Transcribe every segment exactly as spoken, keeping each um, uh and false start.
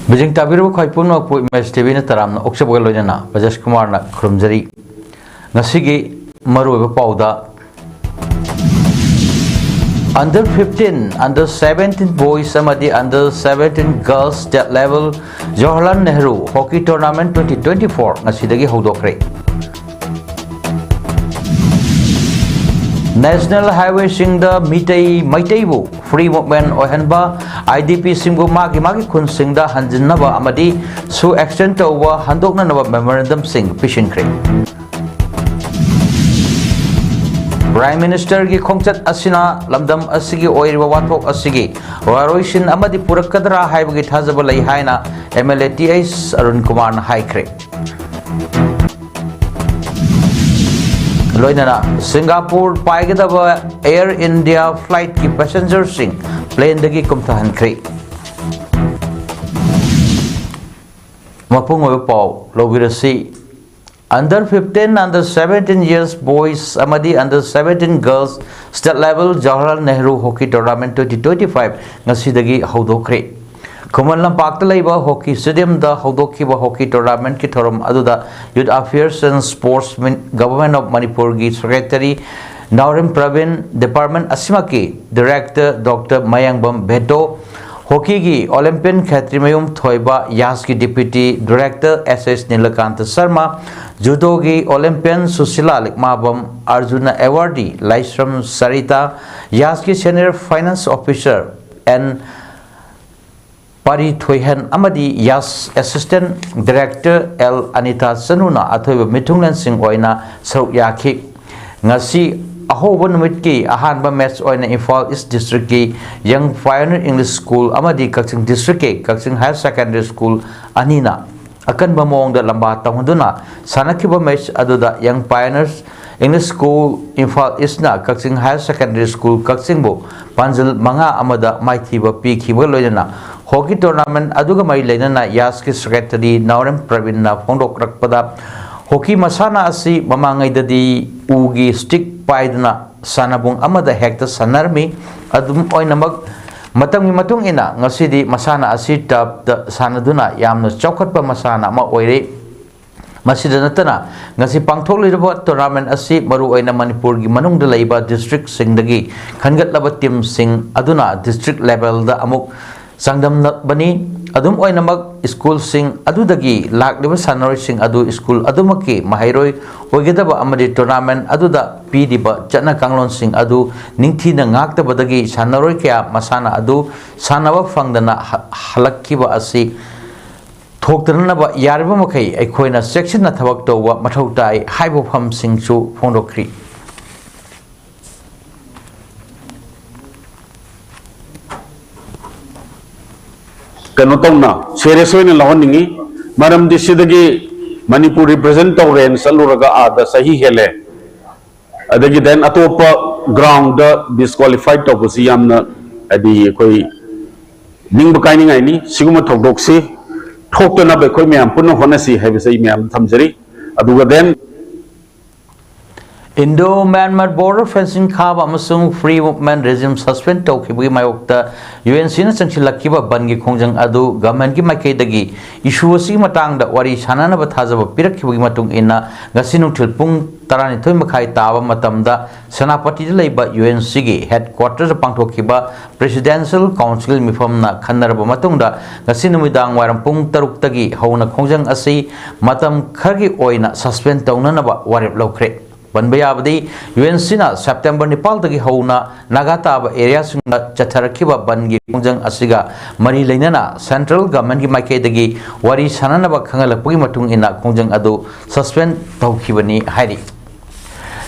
ꯃꯤꯖꯤꯡ ꯇꯥꯕꯤꯔꯕ ꯈ꯭ꯋꯥꯏ ꯄꯨꯝꯅꯃꯛꯄꯨ ꯏꯃꯦꯖ ꯇꯤꯚꯤꯅ ꯇꯔꯥꯝꯅ ꯑꯣꯛꯆꯕꯒ ꯂꯣꯏꯅꯅ ꯕ꯭ꯔꯖꯦꯁ ꯀꯨꯃꯥꯔꯅ ꯈꯨꯔꯨꯝꯖꯔꯤ꯫ ꯉꯁꯤꯒꯤ ꯃꯔꯨꯑꯣꯏꯕ ꯄꯥꯎꯗ, under fifteen, under seventeen boys ꯑꯃꯗꯤ under seventeen girls state level Jawaharlal Nehru Hockey Tournament twenty twenty-four ꯉꯁꯤꯗꯒꯤ ꯍꯧꯗꯣꯛꯈ꯭ꯔꯦ꯫ National highwayꯁꯤꯡꯗ ꯃꯤꯇꯩ ꯃꯩꯇꯩꯕꯨ free movement ꯑꯣꯏꯍꯟꯕ, IDPꯁꯤꯡꯕꯨ ꯃꯥꯒꯤ ꯃꯥꯒꯤ ꯈꯨꯟꯁꯤꯡꯗ ꯍꯟꯖꯤꯟꯅꯕ ꯑꯃꯗꯤ ꯁꯨ extend ꯇꯧꯕ ꯍꯟꯗꯣꯛꯅꯅꯕ memorandumꯁꯤꯡ ꯄꯤꯁꯤꯟꯈ꯭ꯔꯦ꯫ Prime Ministerꯒꯤ ꯈꯣꯡꯆꯠ ꯑꯁꯤꯅ ꯂꯝꯗꯝ ꯑꯁꯤꯒꯤ ꯑꯣꯏꯔꯤꯕ ꯋꯥꯊꯣꯛ ꯑꯁꯤꯒꯤ ꯋꯥꯔꯣꯏꯁꯤꯟ ꯑꯃꯗꯤ ꯄꯨꯔꯛꯀꯗ꯭ꯔꯥ ꯍꯥꯏꯕꯒꯤ ꯊꯥꯖꯕ ꯂꯩ ꯍꯥꯏꯅ MLA ꯇꯤ ꯑꯩꯆ ꯑꯔꯨꯟ ꯀꯨꯃꯥꯔꯅ ꯍꯥꯏꯈ꯭ꯔꯦ꯫ ꯂꯣꯏꯅꯅ ꯁꯤꯡꯒꯥꯄꯨꯔ ꯄꯥꯏꯒꯗꯕ Air India flightꯀꯤ passengerꯁꯤꯡ planeꯗꯒꯤ ꯀꯨꯝꯊꯍꯟꯈ꯭ꯔꯦ꯫ ꯃꯄꯨꯡ ꯑꯣꯏꯕ ꯄꯥꯎ ꯂꯧꯕꯤꯔꯁꯤ꯫ Under fifteen, under seventeen years boys ꯑꯃꯗꯤ under seventeen girls state level Jawaharlal Nehru Hockey Tournament twenty twenty-five ꯉꯁꯤꯗꯒꯤ ꯍꯧꯗꯣꯛꯈ꯭ꯔꯦ꯫ ꯈꯨꯃꯟ ꯂꯝꯄꯥꯛꯇ ꯂꯩꯕ hockey stadiumꯗ ꯍꯧꯗꯣꯛꯈꯤꯕ hockey tournamentꯀꯤ ꯊꯧꯔꯝ ꯑꯗꯨꯗ Youth Affairs and Sports Min-, Government of Manipurꯒꯤ secretary Naorem Praveen, department ꯑꯁꯤꯃꯛꯀꯤ director Doctor ꯃꯌꯥꯡꯕꯝ ꯚꯦꯇꯣ, hockeyꯒꯤ Olympian Khetrimayum Thoiba, ꯌꯥꯁꯀꯤ deputy director S S Nilakanta Sharma, judoꯒꯤ Olympian Sushila Likmabam, Arjuna awardee Laishram Sarita, ꯌꯥꯁꯀꯤ senior finance officer N Pari Thoihan ꯑꯃꯗꯤ ꯌꯥꯁ assistant director ꯑꯦꯜ ꯑꯅꯤꯇꯥ ꯆꯅꯨꯅ ꯑꯊꯣꯏꯕ ꯃꯤꯊꯨꯡꯂꯦꯟꯁꯤꯡ ꯑꯣꯏꯅ ꯁꯔꯨꯛ ꯌꯥꯈꯤ꯫ ꯉꯁꯤ ꯑꯍꯧꯕ ꯅꯨꯃꯤꯠꯀꯤ ꯑꯍꯥꯟꯕ match ꯑꯣꯏꯅ Imphal East districtꯀꯤ Young Pioneer English School ꯑꯃꯗꯤ ꯀꯛꯆꯤꯡ districtꯀꯤ ꯀꯛꯆꯤꯡ Higher Secondary School ꯑꯅꯤꯅ ꯑꯀꯟꯕ ꯃꯑꯣꯡꯗ ꯂꯝꯕꯥ ꯇꯧꯍꯟꯗꯨꯅ ꯁꯥꯟꯅꯈꯤꯕ match ꯑꯗꯨꯗ Young Pioneers English School Imphal Eastꯅ ꯀꯛꯆꯤꯡ Higher Secondary School ꯀꯛꯆꯤꯡꯕꯨ ꯄꯥꯟꯖꯜ ꯃꯉꯥ ꯑꯃꯗ ꯃꯥꯏꯊꯤꯕ ꯄꯤꯈꯤꯕꯒ ꯂꯣꯏꯅꯅ hockey tournament ꯑꯗꯨꯒ ꯃꯔꯤ ꯂꯩꯅꯅ ꯌꯥꯁꯀꯤ secretary ꯅꯥꯎꯔꯦꯝ ꯄ꯭ꯔꯕꯤꯟꯅ ꯐꯣꯡꯗꯣꯛꯂꯛꯄꯗ, hockey ꯃꯁꯥꯟꯅ ꯑꯁꯤ ꯃꯃꯥꯡꯉꯩꯗꯗꯤ ꯎꯒꯤ stick ꯄꯥꯏꯗꯨꯅ ꯁꯥꯟꯅꯕꯨꯡ ꯑꯃꯗ ꯍꯦꯛꯇ ꯁꯥꯟꯅꯔꯝꯃꯤ꯫ ꯑꯗꯨꯝ ꯑꯣꯏꯅꯃꯛ, ꯃꯇꯝꯒꯤ ꯃꯇꯨꯡ ꯏꯟꯅ ꯉꯁꯤꯗꯤ ꯃꯁꯥꯟꯅ ꯑꯁꯤ ꯇꯔꯐꯇ ꯁꯥꯟꯅꯗꯨꯅ ꯌꯥꯝꯅ ꯆꯥꯎꯈꯠꯄ ꯃꯁꯥꯟꯅ ꯑꯃ ꯑꯣꯏꯔꯦ꯫ ꯃꯁꯤꯗ ꯅꯠꯇꯅ ꯉꯁꯤ ꯄꯥꯡꯊꯣꯛꯂꯤꯕ ꯇꯣꯔꯅꯥꯃꯦꯟ ꯑꯁꯤ ꯃꯔꯨꯑꯣꯏꯅ ꯃꯅꯤꯄꯨꯔꯒꯤ ꯃꯅꯨꯡꯗ ꯂꯩꯕ ꯗꯤꯁꯇ꯭ꯔꯤꯛꯁꯤꯡꯗꯒꯤ ꯈꯟꯒꯠꯂꯕ ꯇꯤꯝꯁꯤꯡ ꯑꯗꯨꯅ ꯗꯤꯁꯇ꯭ꯔꯤꯛ ꯂꯦꯚꯦꯜꯗ ꯑꯃꯨꯛ ꯆꯥꯡꯗꯝꯅꯕꯅꯤ꯫ ꯑꯗꯨꯝ ꯑꯣꯏꯅꯃꯛ, ꯁ꯭ꯀꯨꯜꯁꯤꯡ ꯑꯗꯨꯗꯒꯤ ꯂꯥꯛꯂꯤꯕ ꯁꯥꯟꯅꯔꯣꯏꯁꯤꯡ ꯑꯗꯨ ꯁ꯭ꯀꯨꯜ ꯑꯗꯨꯃꯛꯀꯤ ꯃꯍꯩꯔꯣꯏ ꯑꯣꯏꯒꯗꯕ ꯑꯃꯗꯤ ꯇꯣꯔꯅꯥꯃꯦꯟ ꯑꯗꯨꯗ ꯄꯤꯔꯤꯕ ꯆꯠꯅ ꯀꯥꯡꯂꯣꯟꯁꯤꯡ ꯑꯗꯨ ꯅꯤꯡꯊꯤꯅ ꯉꯥꯛꯇꯕꯗꯒꯤ ꯁꯥꯟꯅꯔꯣꯏ ꯀꯌꯥ ꯃꯁꯥꯟꯅ ꯑꯗꯨ ꯁꯥꯟꯅꯕ ꯐꯪꯗꯅ ꯍ-, ꯍꯜꯂꯛꯈꯤꯕ ꯑꯁꯤ ꯊꯣꯛꯇꯅꯅꯕ ꯌꯥꯔꯤꯕ ꯃꯈꯩ ꯑꯩꯈꯣꯏꯅ ꯆꯦꯛꯁꯤꯟꯅ ꯊꯕꯛ ꯇꯧꯕ ꯃꯊꯧ ꯇꯥꯏ ꯍꯥꯏꯕ ꯋꯥꯐꯝꯁꯤꯡꯁꯨ ꯐꯣꯡꯗꯣꯛꯈ꯭ꯔꯤ꯫ ꯀꯩꯅꯣ ꯇꯧꯅ, ꯁꯦꯔꯤꯌꯁ ꯑꯣꯏꯅ ꯂꯧꯍꯟꯅꯤꯡꯉꯤ꯫ ꯃꯔꯝꯗꯤ ꯁꯤꯗꯒꯤ ꯃꯅꯤꯄꯨꯔ ꯔꯤꯄ꯭ꯔꯖꯦꯟ ꯇꯧꯔꯦꯅ ꯆꯠꯂꯨꯔꯒ ꯑꯥꯗ ꯆꯍꯤ ꯍꯦꯜꯂꯦ, ꯑꯗꯒꯤ ꯗꯦꯟ ꯑꯇꯣꯞꯄ ꯒ꯭ꯔꯥꯎꯟꯗ ꯗꯤꯁꯀ꯭ꯋꯥꯂꯤꯐꯥꯏ ꯇꯧꯕꯁꯤ ꯌꯥꯝꯅ, ꯍꯥꯏꯗꯤ, ꯑꯩꯈꯣꯏ ꯅꯤꯡꯕ ꯀꯥꯏꯅꯤꯡꯉꯥꯏꯅꯤ꯫ ꯁꯤꯒꯨꯝꯕ ꯊꯧꯗꯣꯛꯁꯤ ꯊꯣꯛꯇꯅꯕ ꯑꯩꯈꯣꯏ ꯃꯌꯥꯝ ꯄꯨꯟꯅ ꯍꯣꯠꯅꯁꯤ ꯍꯥꯏꯕꯁꯦ ꯑꯩ ꯃꯌꯥꯝꯗ ꯊꯝꯖꯔꯤ꯫ ꯑꯗꯨꯒ then Indo Myanmar border fencing ꯈꯥꯕ ꯑꯃꯁꯨꯡ free movement regime suspend ꯇꯧꯈꯤꯕꯒꯤ ꯃꯥꯌꯣꯛꯇ ꯌꯨ ꯑꯦꯟ ꯁꯤꯅ ꯆꯪꯁꯤꯜꯂꯛꯈꯤꯕ ꯕꯟꯒꯤ ꯈꯣꯡꯖꯪ ꯑꯗꯨ ꯒꯚꯔꯟꯃꯦꯟꯠꯀꯤ ꯃꯥꯏꯀꯩꯗꯒꯤ ꯏꯁꯨ ꯑꯁꯤꯒꯤ ꯃꯇꯥꯡꯗ ꯋꯥꯔꯤ ꯁꯥꯅꯅꯕ ꯊꯥꯖꯕ ꯄꯤꯔꯛꯈꯤꯕꯒꯤ ꯃꯇꯨꯡ ꯏꯟꯅ ꯉꯁꯤ ꯅꯨꯡꯊꯤꯜ ꯄꯨꯡ ꯇꯔꯥꯅꯤꯊꯣꯏ ꯃꯈꯥꯏ ꯇꯥꯕ ꯃꯇꯝꯗ ꯁꯦꯅꯥꯄꯇꯤꯗ ꯂꯩꯕ ꯌꯨ ꯑꯦꯟ ꯁꯤꯒꯤ ꯍꯦꯗꯀ꯭ꯋꯥꯇꯔꯗ ꯄꯥꯡꯊꯣꯛꯈꯤꯕ Presidential Council ꯃꯤꯐꯝꯅ ꯈꯟꯅꯔꯕ ꯃꯇꯨꯡꯗ ꯉꯁꯤ ꯅꯨꯃꯤꯗꯥꯡ ꯋꯥꯏꯔꯝ ꯄꯨꯡ ꯇꯔꯨꯛꯇꯒꯤ ꯍꯧꯅ ꯈꯣꯡꯖꯪ ꯑꯁꯤ ꯃꯇꯝ ꯈꯔꯒꯤ ꯑꯣꯏꯅ suspend ꯇꯧꯅꯅꯕ ꯋꯥꯔꯦꯞ ꯂꯧꯈ꯭ꯔꯦ꯫ ꯄꯟꯕ ꯌꯥꯕꯗꯤ, ꯌꯨ ꯑꯦꯟ ꯁꯤꯅ ꯁꯦꯞꯇꯦꯝꯕꯔ ꯅꯤꯄꯥꯜꯗꯒꯤ ꯍꯧꯅ ꯅꯥꯒꯥ ꯇꯥꯕ ꯑꯦꯔꯤꯌꯥꯁꯤꯡꯗ ꯆꯠꯊꯔꯛꯈꯤꯕ ꯕꯟꯒꯤ ꯈꯣꯡꯖꯪ ꯑꯁꯤꯒ ꯃꯔꯤ ꯂꯩꯅꯅ ꯁꯦꯟꯇ꯭ꯔꯦꯜ ꯒꯚꯔꯟꯃꯦꯟꯠꯀꯤ ꯃꯥꯏꯀꯩꯗꯒꯤ ꯋꯥꯔꯤ ꯁꯥꯅꯅꯕ ꯈꯪꯍꯜꯂꯛꯄꯒꯤ ꯃꯇꯨꯡ ꯏꯟꯅ ꯈꯣꯡꯖꯪ ꯑꯗꯨ suspend ꯇꯧꯈꯤꯕꯅꯤ ꯍꯥꯏꯔꯤ꯫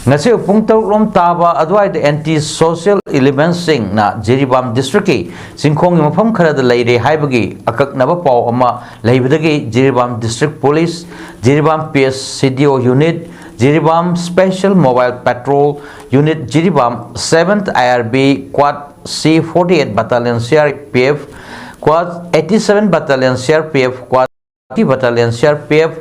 ꯉꯁꯤ ꯄꯨꯡ ꯇꯔꯨꯛ ꯂꯣꯝ ꯇꯥꯕ ꯑꯗꯨꯋꯥꯏꯗ anti social elementsꯁꯤꯡꯅ ꯖꯤꯔꯤꯕꯥꯝ ꯗꯤꯁꯇ꯭ꯔꯤꯛꯀꯤ ꯆꯤꯡꯈꯣꯡꯒꯤ ꯃꯐꯝ ꯈꯔꯗ ꯂꯩꯔꯦ ꯍꯥꯏꯕꯒꯤ ꯑꯀꯛꯅꯕ ꯄꯥꯎ ꯑꯃ ꯂꯩꯕꯗꯒꯤ Jiribam district police, Jiribam P S C D O unit, Jiribam special mobile petrol unit, Jiribam seventh I R B, Quad C forty eight Battalion C R P F, Quad eighty seven Battalion C R P F, Quad thirty Battalion C R P F,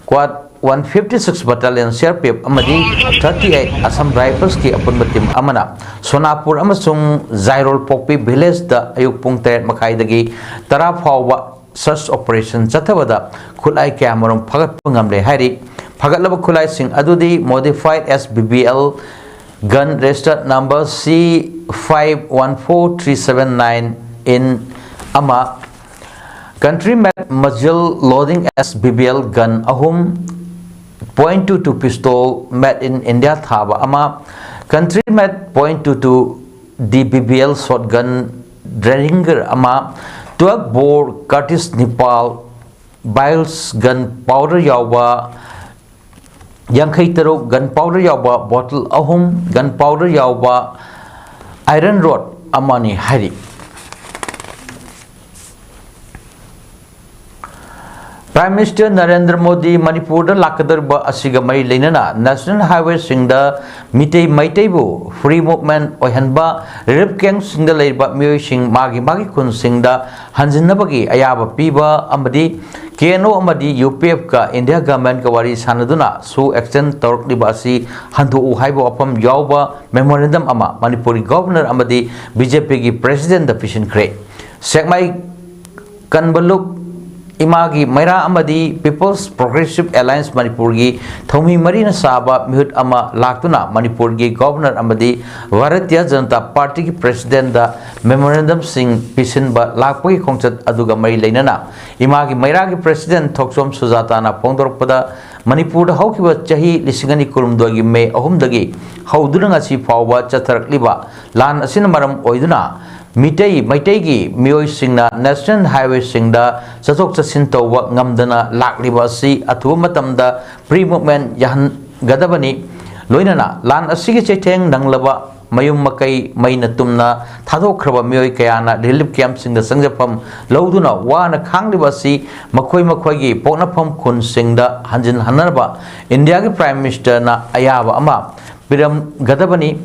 Quad one fifty six Battalion C R P F ꯑꯃꯗꯤ thirty eight Assam Riflesꯀꯤ ꯑꯄꯨꯟꯕ team ꯑꯃꯅ ꯁꯣꯅꯥꯄꯨꯔ ꯑꯃꯁꯨꯡ ꯖꯥꯏꯔꯣꯜ ꯄꯣꯛꯄꯤ villageꯇ ꯑꯌꯨꯛ ꯄꯨꯡ ꯇꯔꯦꯠ ꯃꯈꯥꯏꯗꯒꯤ ꯇꯔꯥ ꯐꯥꯎꯕ search operation ꯆꯠꯊꯕꯗ ꯈꯨꯠꯂꯥꯏ ꯀꯌꯥꯃꯔꯨꯝ ꯐꯥꯒꯠꯄ ꯉꯝꯂꯦ ꯍꯥꯏꯔꯤ꯫ ꯐꯥꯒꯠꯂꯕ ꯈꯨꯠꯂꯥꯏꯁꯤꯡ ꯑꯗꯨꯗꯤ modified S B B L gun registered number C five one four three seven nine in ꯑꯃ, country made muzzle loading S B B L gun ꯑꯍꯨꯝ, point two two pistol made in India ꯊꯥꯕ ꯑꯃ, country made point two two D B B L shotgun Derringer ꯑꯃ, twelve bore Kurtis Nepal Biles gun powder ꯌꯥꯎꯕ ꯌꯥꯡꯈꯩ ꯇꯔꯨꯛ, gun powder ꯌꯥꯎꯕ bottle ꯑꯍꯨꯝ, gun powder ꯌꯥꯎꯕ iron rod ꯑꯃꯅꯤ ꯍꯥꯏꯔꯤ꯫ Prime Minister ꯅꯔꯦꯟꯗ꯭ꯔ ꯃꯣꯗꯤ ꯃꯅꯤꯄꯨꯔꯗ ꯂꯥꯛꯀꯗꯧꯔꯤꯕ ꯑꯁꯤꯒ ꯃꯔꯤ ꯂꯩꯅꯅ national highwayꯁꯤꯡꯗ ꯃꯤꯇꯩ ꯃꯩꯇꯩꯕꯨ free movement ꯑꯣꯏꯍꯟꯕ, relief campꯁꯤꯡꯗ ꯂꯩꯔꯤꯕ ꯃꯤꯑꯣꯏꯁꯤꯡ ꯃꯥꯒꯤ ꯃꯥꯒꯤ ꯈꯨꯟꯁꯤꯡꯗ ꯍꯟꯖꯤꯟꯅꯕꯒꯤ ꯑꯌꯥꯕ ꯄꯤꯕ ꯑꯃꯗꯤ K N O ꯑꯃꯗꯤ U P Fꯀ India governmentꯀ ꯋꯥꯔꯤ ꯁꯥꯟꯅꯗꯨꯅ ꯁꯨ extend ꯇꯧꯔꯛꯂꯤꯕ ꯑꯁꯤ ꯍꯟꯗꯣꯛꯎ ꯍꯥꯏꯕ ꯋꯥꯐꯝ ꯌꯥꯎꯕ memorandum ꯑꯃ ꯃꯅꯤꯄꯨꯔꯒꯤ governor ꯑꯃꯗꯤ B J Pꯒꯤ presidentꯗ ꯄꯤꯁꯤꯟꯈ꯭ꯔꯦ꯫ ꯁꯦꯛꯃꯥꯏ ꯀꯟꯕꯂꯨꯞ ꯏꯃꯥꯒꯤ ꯃꯩꯔꯥ ꯑꯃꯗꯤ People's Progressive Alliance ꯃꯅꯤꯄꯨꯔꯒꯤ ꯊꯧꯃꯤ ꯃꯔꯤꯅ ꯁꯥꯕ ꯃꯤꯍꯨꯠ ꯑꯃ ꯂꯥꯛꯇꯨꯅ ꯃꯅꯤꯄꯨꯔꯒꯤ governor ꯑꯃꯗꯤ ꯚꯥꯔꯇꯤꯌ ꯖꯅꯇꯥ ꯄꯥꯔꯇꯤꯒꯤ presidentꯗ memorandumꯁꯤꯡ ꯄꯤꯁꯤꯟꯕ ꯂꯥꯛꯄꯒꯤ ꯈꯣꯡꯆꯠ ꯑꯗꯨꯒ ꯃꯔꯤ ꯂꯩꯅꯅ ꯏꯃꯥꯒꯤ ꯃꯩꯔꯥꯒꯤ president ꯊꯣꯛꯆꯣꯝ ꯁꯨꯖꯥꯇꯥꯅ ꯐꯣꯡꯗꯣꯔꯛꯄꯗ, ꯃꯅꯤꯄꯨꯔꯗ ꯍꯧꯈꯤꯕ ꯆꯍꯤ ꯂꯤꯁꯤꯡ ꯑꯅꯤ ꯀꯨꯟꯍꯨꯝꯗꯣꯏꯒꯤ May ꯑꯍꯨꯝꯗꯒꯤ ꯍꯧꯗꯨꯅ ꯉꯁꯤ ꯐꯥꯎꯕ ꯆꯠꯊꯔꯛꯂꯤꯕ ꯂꯥꯟ ꯑꯁꯤꯅ ꯃꯔꯝ ꯑꯣꯏꯗꯨꯅ ꯃꯤꯇꯩ ꯃꯩꯇꯩꯒꯤ ꯃꯤꯑꯣꯏꯁꯤꯡꯅ national highwayꯁꯤꯡꯗ ꯆꯠꯊꯣꯛ ꯆꯠꯁꯤꯟ ꯇꯧꯕ ꯉꯝꯗꯅ ꯂꯥꯛꯂꯤꯕ ꯑꯁꯤ ꯑꯊꯨꯕ ꯃꯇꯝꯗ free movement ꯌꯥꯍꯟꯒꯗꯕꯅꯤ꯫ ꯂꯣꯏꯅꯅ ꯂꯥꯟ ꯑꯁꯤꯒꯤ ꯆꯩꯊꯦꯡ ꯅꯪꯂꯕ ꯃꯌꯨꯝ ꯃꯀꯩ ꯃꯩꯅ ꯇꯨꯝꯅ ꯊꯥꯗꯣꯛꯈ꯭ꯔꯕ ꯃꯤꯑꯣꯏ ꯀꯌꯥꯅ relief campꯁꯤꯡꯗ ꯆꯪꯖꯐꯝ ꯂꯧꯗꯨꯅ ꯋꯥꯅ ꯈꯥꯡꯂꯤꯕ ꯑꯁꯤ ꯃꯈꯣꯏ ꯃꯈꯣꯏꯒꯤ ꯄꯣꯛꯅꯐꯝ ꯈꯨꯟꯁꯤꯡꯗ ꯍꯟꯖꯤꯟꯍꯟꯅꯕ Indiaꯒꯤ Prime Ministerꯅ ꯑꯌꯥꯕ ꯑꯃ ꯄꯤꯔꯝꯒꯗꯕꯅꯤ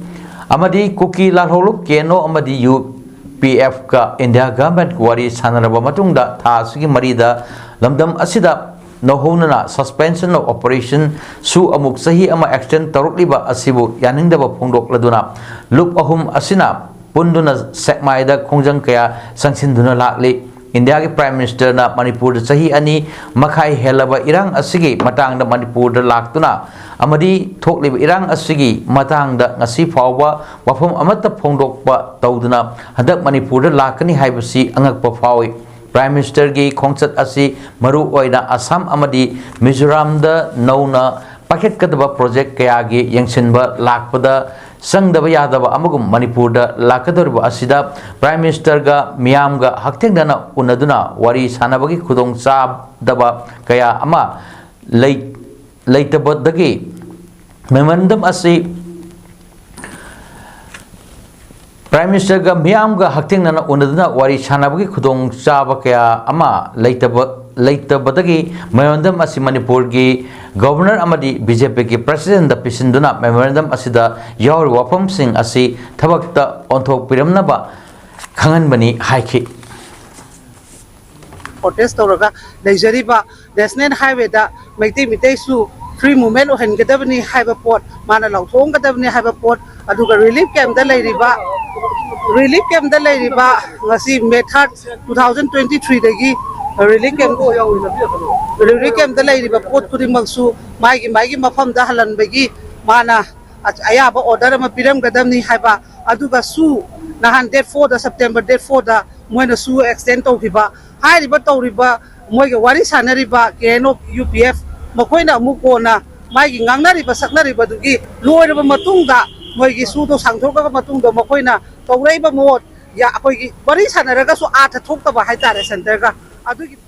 ꯑꯃꯗꯤ ꯀꯨꯀꯤ ꯂꯥꯜꯍꯧꯂꯨꯞ K N O ꯑꯃꯗꯤ U P Fꯀ India government ꯋꯥꯔꯤ ꯁꯥꯟꯅꯔꯕ ꯃꯇꯨꯡꯗ ꯊꯥ ꯑꯁꯤꯒꯤ ꯃꯔꯤꯗ ꯂꯝꯗꯝ ꯑꯁꯤꯗ ꯅꯧꯍꯧꯅꯅ suspension of operation ꯁꯨ ꯑꯃꯨꯛ ꯆꯍꯤ ꯑꯃ extend ꯇꯧꯔꯛꯂꯤꯕ ꯑꯁꯤꯕꯨ ꯌꯥꯅꯤꯡꯗꯕ ꯐꯣꯡꯗꯣꯛꯂꯗꯨꯅ ꯂꯨꯞ ꯑꯍꯨꯝ ꯑꯁꯤꯅ ꯄꯨꯟꯗꯨꯅ ꯁꯦꯛꯃꯥꯏꯗ ꯈꯣꯡꯖꯪ ꯀꯌꯥ ꯆꯪꯁꯤꯟꯗꯨꯅ ꯂꯥꯛꯂꯤ꯫ ꯏꯟꯗꯤꯌꯥꯒꯤ Prime Ministerꯅ ꯃꯅꯤꯄꯨꯔꯗ ꯆꯍꯤ ꯑꯅꯤ ꯃꯈꯥꯏ ꯍꯦꯜꯂꯕ ꯏꯔꯥꯡ ꯑꯁꯤꯒꯤ ꯃꯇꯥꯡꯗ ꯃꯅꯤꯄꯨꯔꯗ ꯂꯥꯛꯇꯨꯅ ꯑꯃꯗꯤ ꯊꯣꯛꯂꯤꯕ ꯏꯔꯥꯡ ꯑꯁꯤꯒꯤ ꯃꯇꯥꯡꯗ ꯉꯁꯤ ꯐꯥꯎꯕ ꯋꯥꯐꯝ ꯑꯃꯠꯇ ꯐꯣꯡꯗꯣꯛꯄ ꯇꯧꯗꯨꯅ ꯍꯟꯗꯛ ꯃꯅꯤꯄꯨꯔꯗ ꯂꯥꯛꯀꯅꯤ ꯍꯥꯏꯕꯁꯤ ꯑꯉꯛꯄ ꯐꯥꯎꯏ꯫ Prime Ministerꯒꯤ ꯈꯣꯡꯆꯠ ꯑꯁꯤ ꯃꯔꯨ ꯑꯣꯏꯅ ꯑꯁꯥꯝ ꯑꯃꯗꯤ ꯃꯤꯖꯣꯔꯥꯝꯗ ꯅꯧꯅ ꯄꯥꯏꯈꯠꯀꯗꯕ project ꯀꯌꯥꯒꯤ ꯌꯦꯡꯁꯤꯟꯕ ꯂꯥꯛꯄꯗ ꯆꯪꯗꯕ ꯌꯥꯗꯕ ꯑꯃꯒꯨꯝ ꯃꯅꯤꯄꯨꯔꯗ ꯂꯥꯛꯀꯗꯧꯔꯤꯕ ꯑꯁꯤꯗ Prime Ministerꯒ ꯃꯤꯌꯥꯝꯒ ꯍꯛꯊꯦꯡꯅꯅ ꯎꯅꯗꯨꯅ ꯋꯥꯔꯤ ꯁꯥꯟꯅꯕꯒꯤ ꯈꯨꯗꯣꯡꯆꯥꯗꯕ ꯀꯌꯥ ꯑꯃ ꯂꯩ-, ꯂꯩꯇꯕꯗꯒꯤ memorandum ꯑꯁꯤ Prime Ministerꯒ ꯃꯤꯌꯥꯝꯒ ꯍꯛꯊꯦꯡꯅꯅ ꯎꯅꯗꯨꯅ ꯋꯥꯔꯤ ꯁꯥꯟꯅꯕꯒꯤ ꯈꯨꯗꯣꯡꯆꯥꯕ ꯀꯌꯥ ꯑꯃ ꯂꯩꯇꯕ, ꯂꯩꯇꯕꯗꯒꯤ memorandum ꯑꯁꯤ ꯃꯅꯤꯄꯨꯔꯒꯤ Governor ꯑꯃꯗꯤ BJPꯒꯤ Presidentꯗ ꯄꯤꯁꯤꯟꯗꯨꯅ memorandum ꯑꯁꯤꯗ ꯌꯥꯎꯔꯤꯕ ꯋꯥꯐꯝꯁꯤꯡ ꯑꯁꯤ ꯊꯕꯛꯇ ꯑꯣꯟꯊꯣꯛꯄꯤꯔꯝꯅꯕ ꯈꯪꯍꯟꯕꯅꯤ ꯍꯥꯏꯈꯤ꯫ Protest ꯇꯧꯔꯒ ꯂꯩꯖꯔꯤꯕ National Highwayꯗ ꯃꯩꯇꯩ ꯃꯤꯇꯩꯁꯨ free movement ꯑꯣꯏꯍꯟꯒꯗꯕꯅꯤ ꯍꯥꯏꯕ ꯄꯣꯠ, ꯃꯥꯅ ꯂꯥꯎꯊꯣꯛꯍꯟꯒꯗꯕꯅꯤ ꯍꯥꯏꯕ ꯄꯣꯠ, ꯑꯗꯨꯒ relief campꯇ ꯂꯩꯔꯤꯕ, relief campꯇ ꯂꯩꯔꯤꯕ ꯉꯁꯤ May third, two thousand twenty threeꯗꯒꯤ relief camp, relief campꯇ ꯂꯩꯔꯤꯕ ꯄꯣꯠ ꯈꯨꯗꯤꯡꯃꯛꯁꯨ ꯃꯥꯒꯤ ꯃꯥꯒꯤ ꯃꯐꯝꯗ ꯍꯜꯍꯟꯕꯒꯤ ꯃꯥꯅ ꯑꯌꯥꯕ order ꯑꯃ ꯄꯤꯔꯝꯒꯗꯕꯅꯤ ꯍꯥꯏꯕ, ꯑꯗꯨꯒ ꯁꯨ ꯅꯍꯥꯟ date fourꯗ, September date fourꯗ ꯃꯣꯏꯅ ꯁꯨ extend ꯇꯧꯈꯤꯕ, ꯍꯥꯏꯔꯤꯕ ꯇꯧꯔꯤꯕ ꯃꯣꯏꯒ ꯋꯥꯔꯤ ꯁꯥꯟꯅꯔꯤꯕ KNO UPF ꯃꯈꯣꯏꯅ ꯑꯃꯨꯛ ꯀꯣꯟꯅ ꯃꯥꯒꯤ ꯉꯥꯡꯅꯔꯤꯕ ꯁꯛꯅꯔꯤꯕꯗꯨꯒꯤ ꯂꯣꯏꯔꯕ ꯃꯇꯨꯡꯗ, ꯃꯣꯏꯒꯤ ꯁꯨꯗꯣ ꯁꯥꯡꯗꯣꯛꯂꯕ ꯃꯇꯨꯡꯗ ꯃꯈꯣꯏꯅ ꯇꯧꯔꯛꯏꯕ ꯃꯑꯣꯡ, ꯑꯩꯈꯣꯏꯒꯤ ꯋꯥꯔꯤ ꯁꯥꯟꯅꯔꯒꯁꯨ ꯑꯥꯔꯊ ꯊꯣꯛꯇꯕ ꯍꯥꯏꯇꯥꯔꯦ centreꯒ꯫ ꯑꯗꯨꯒꯤ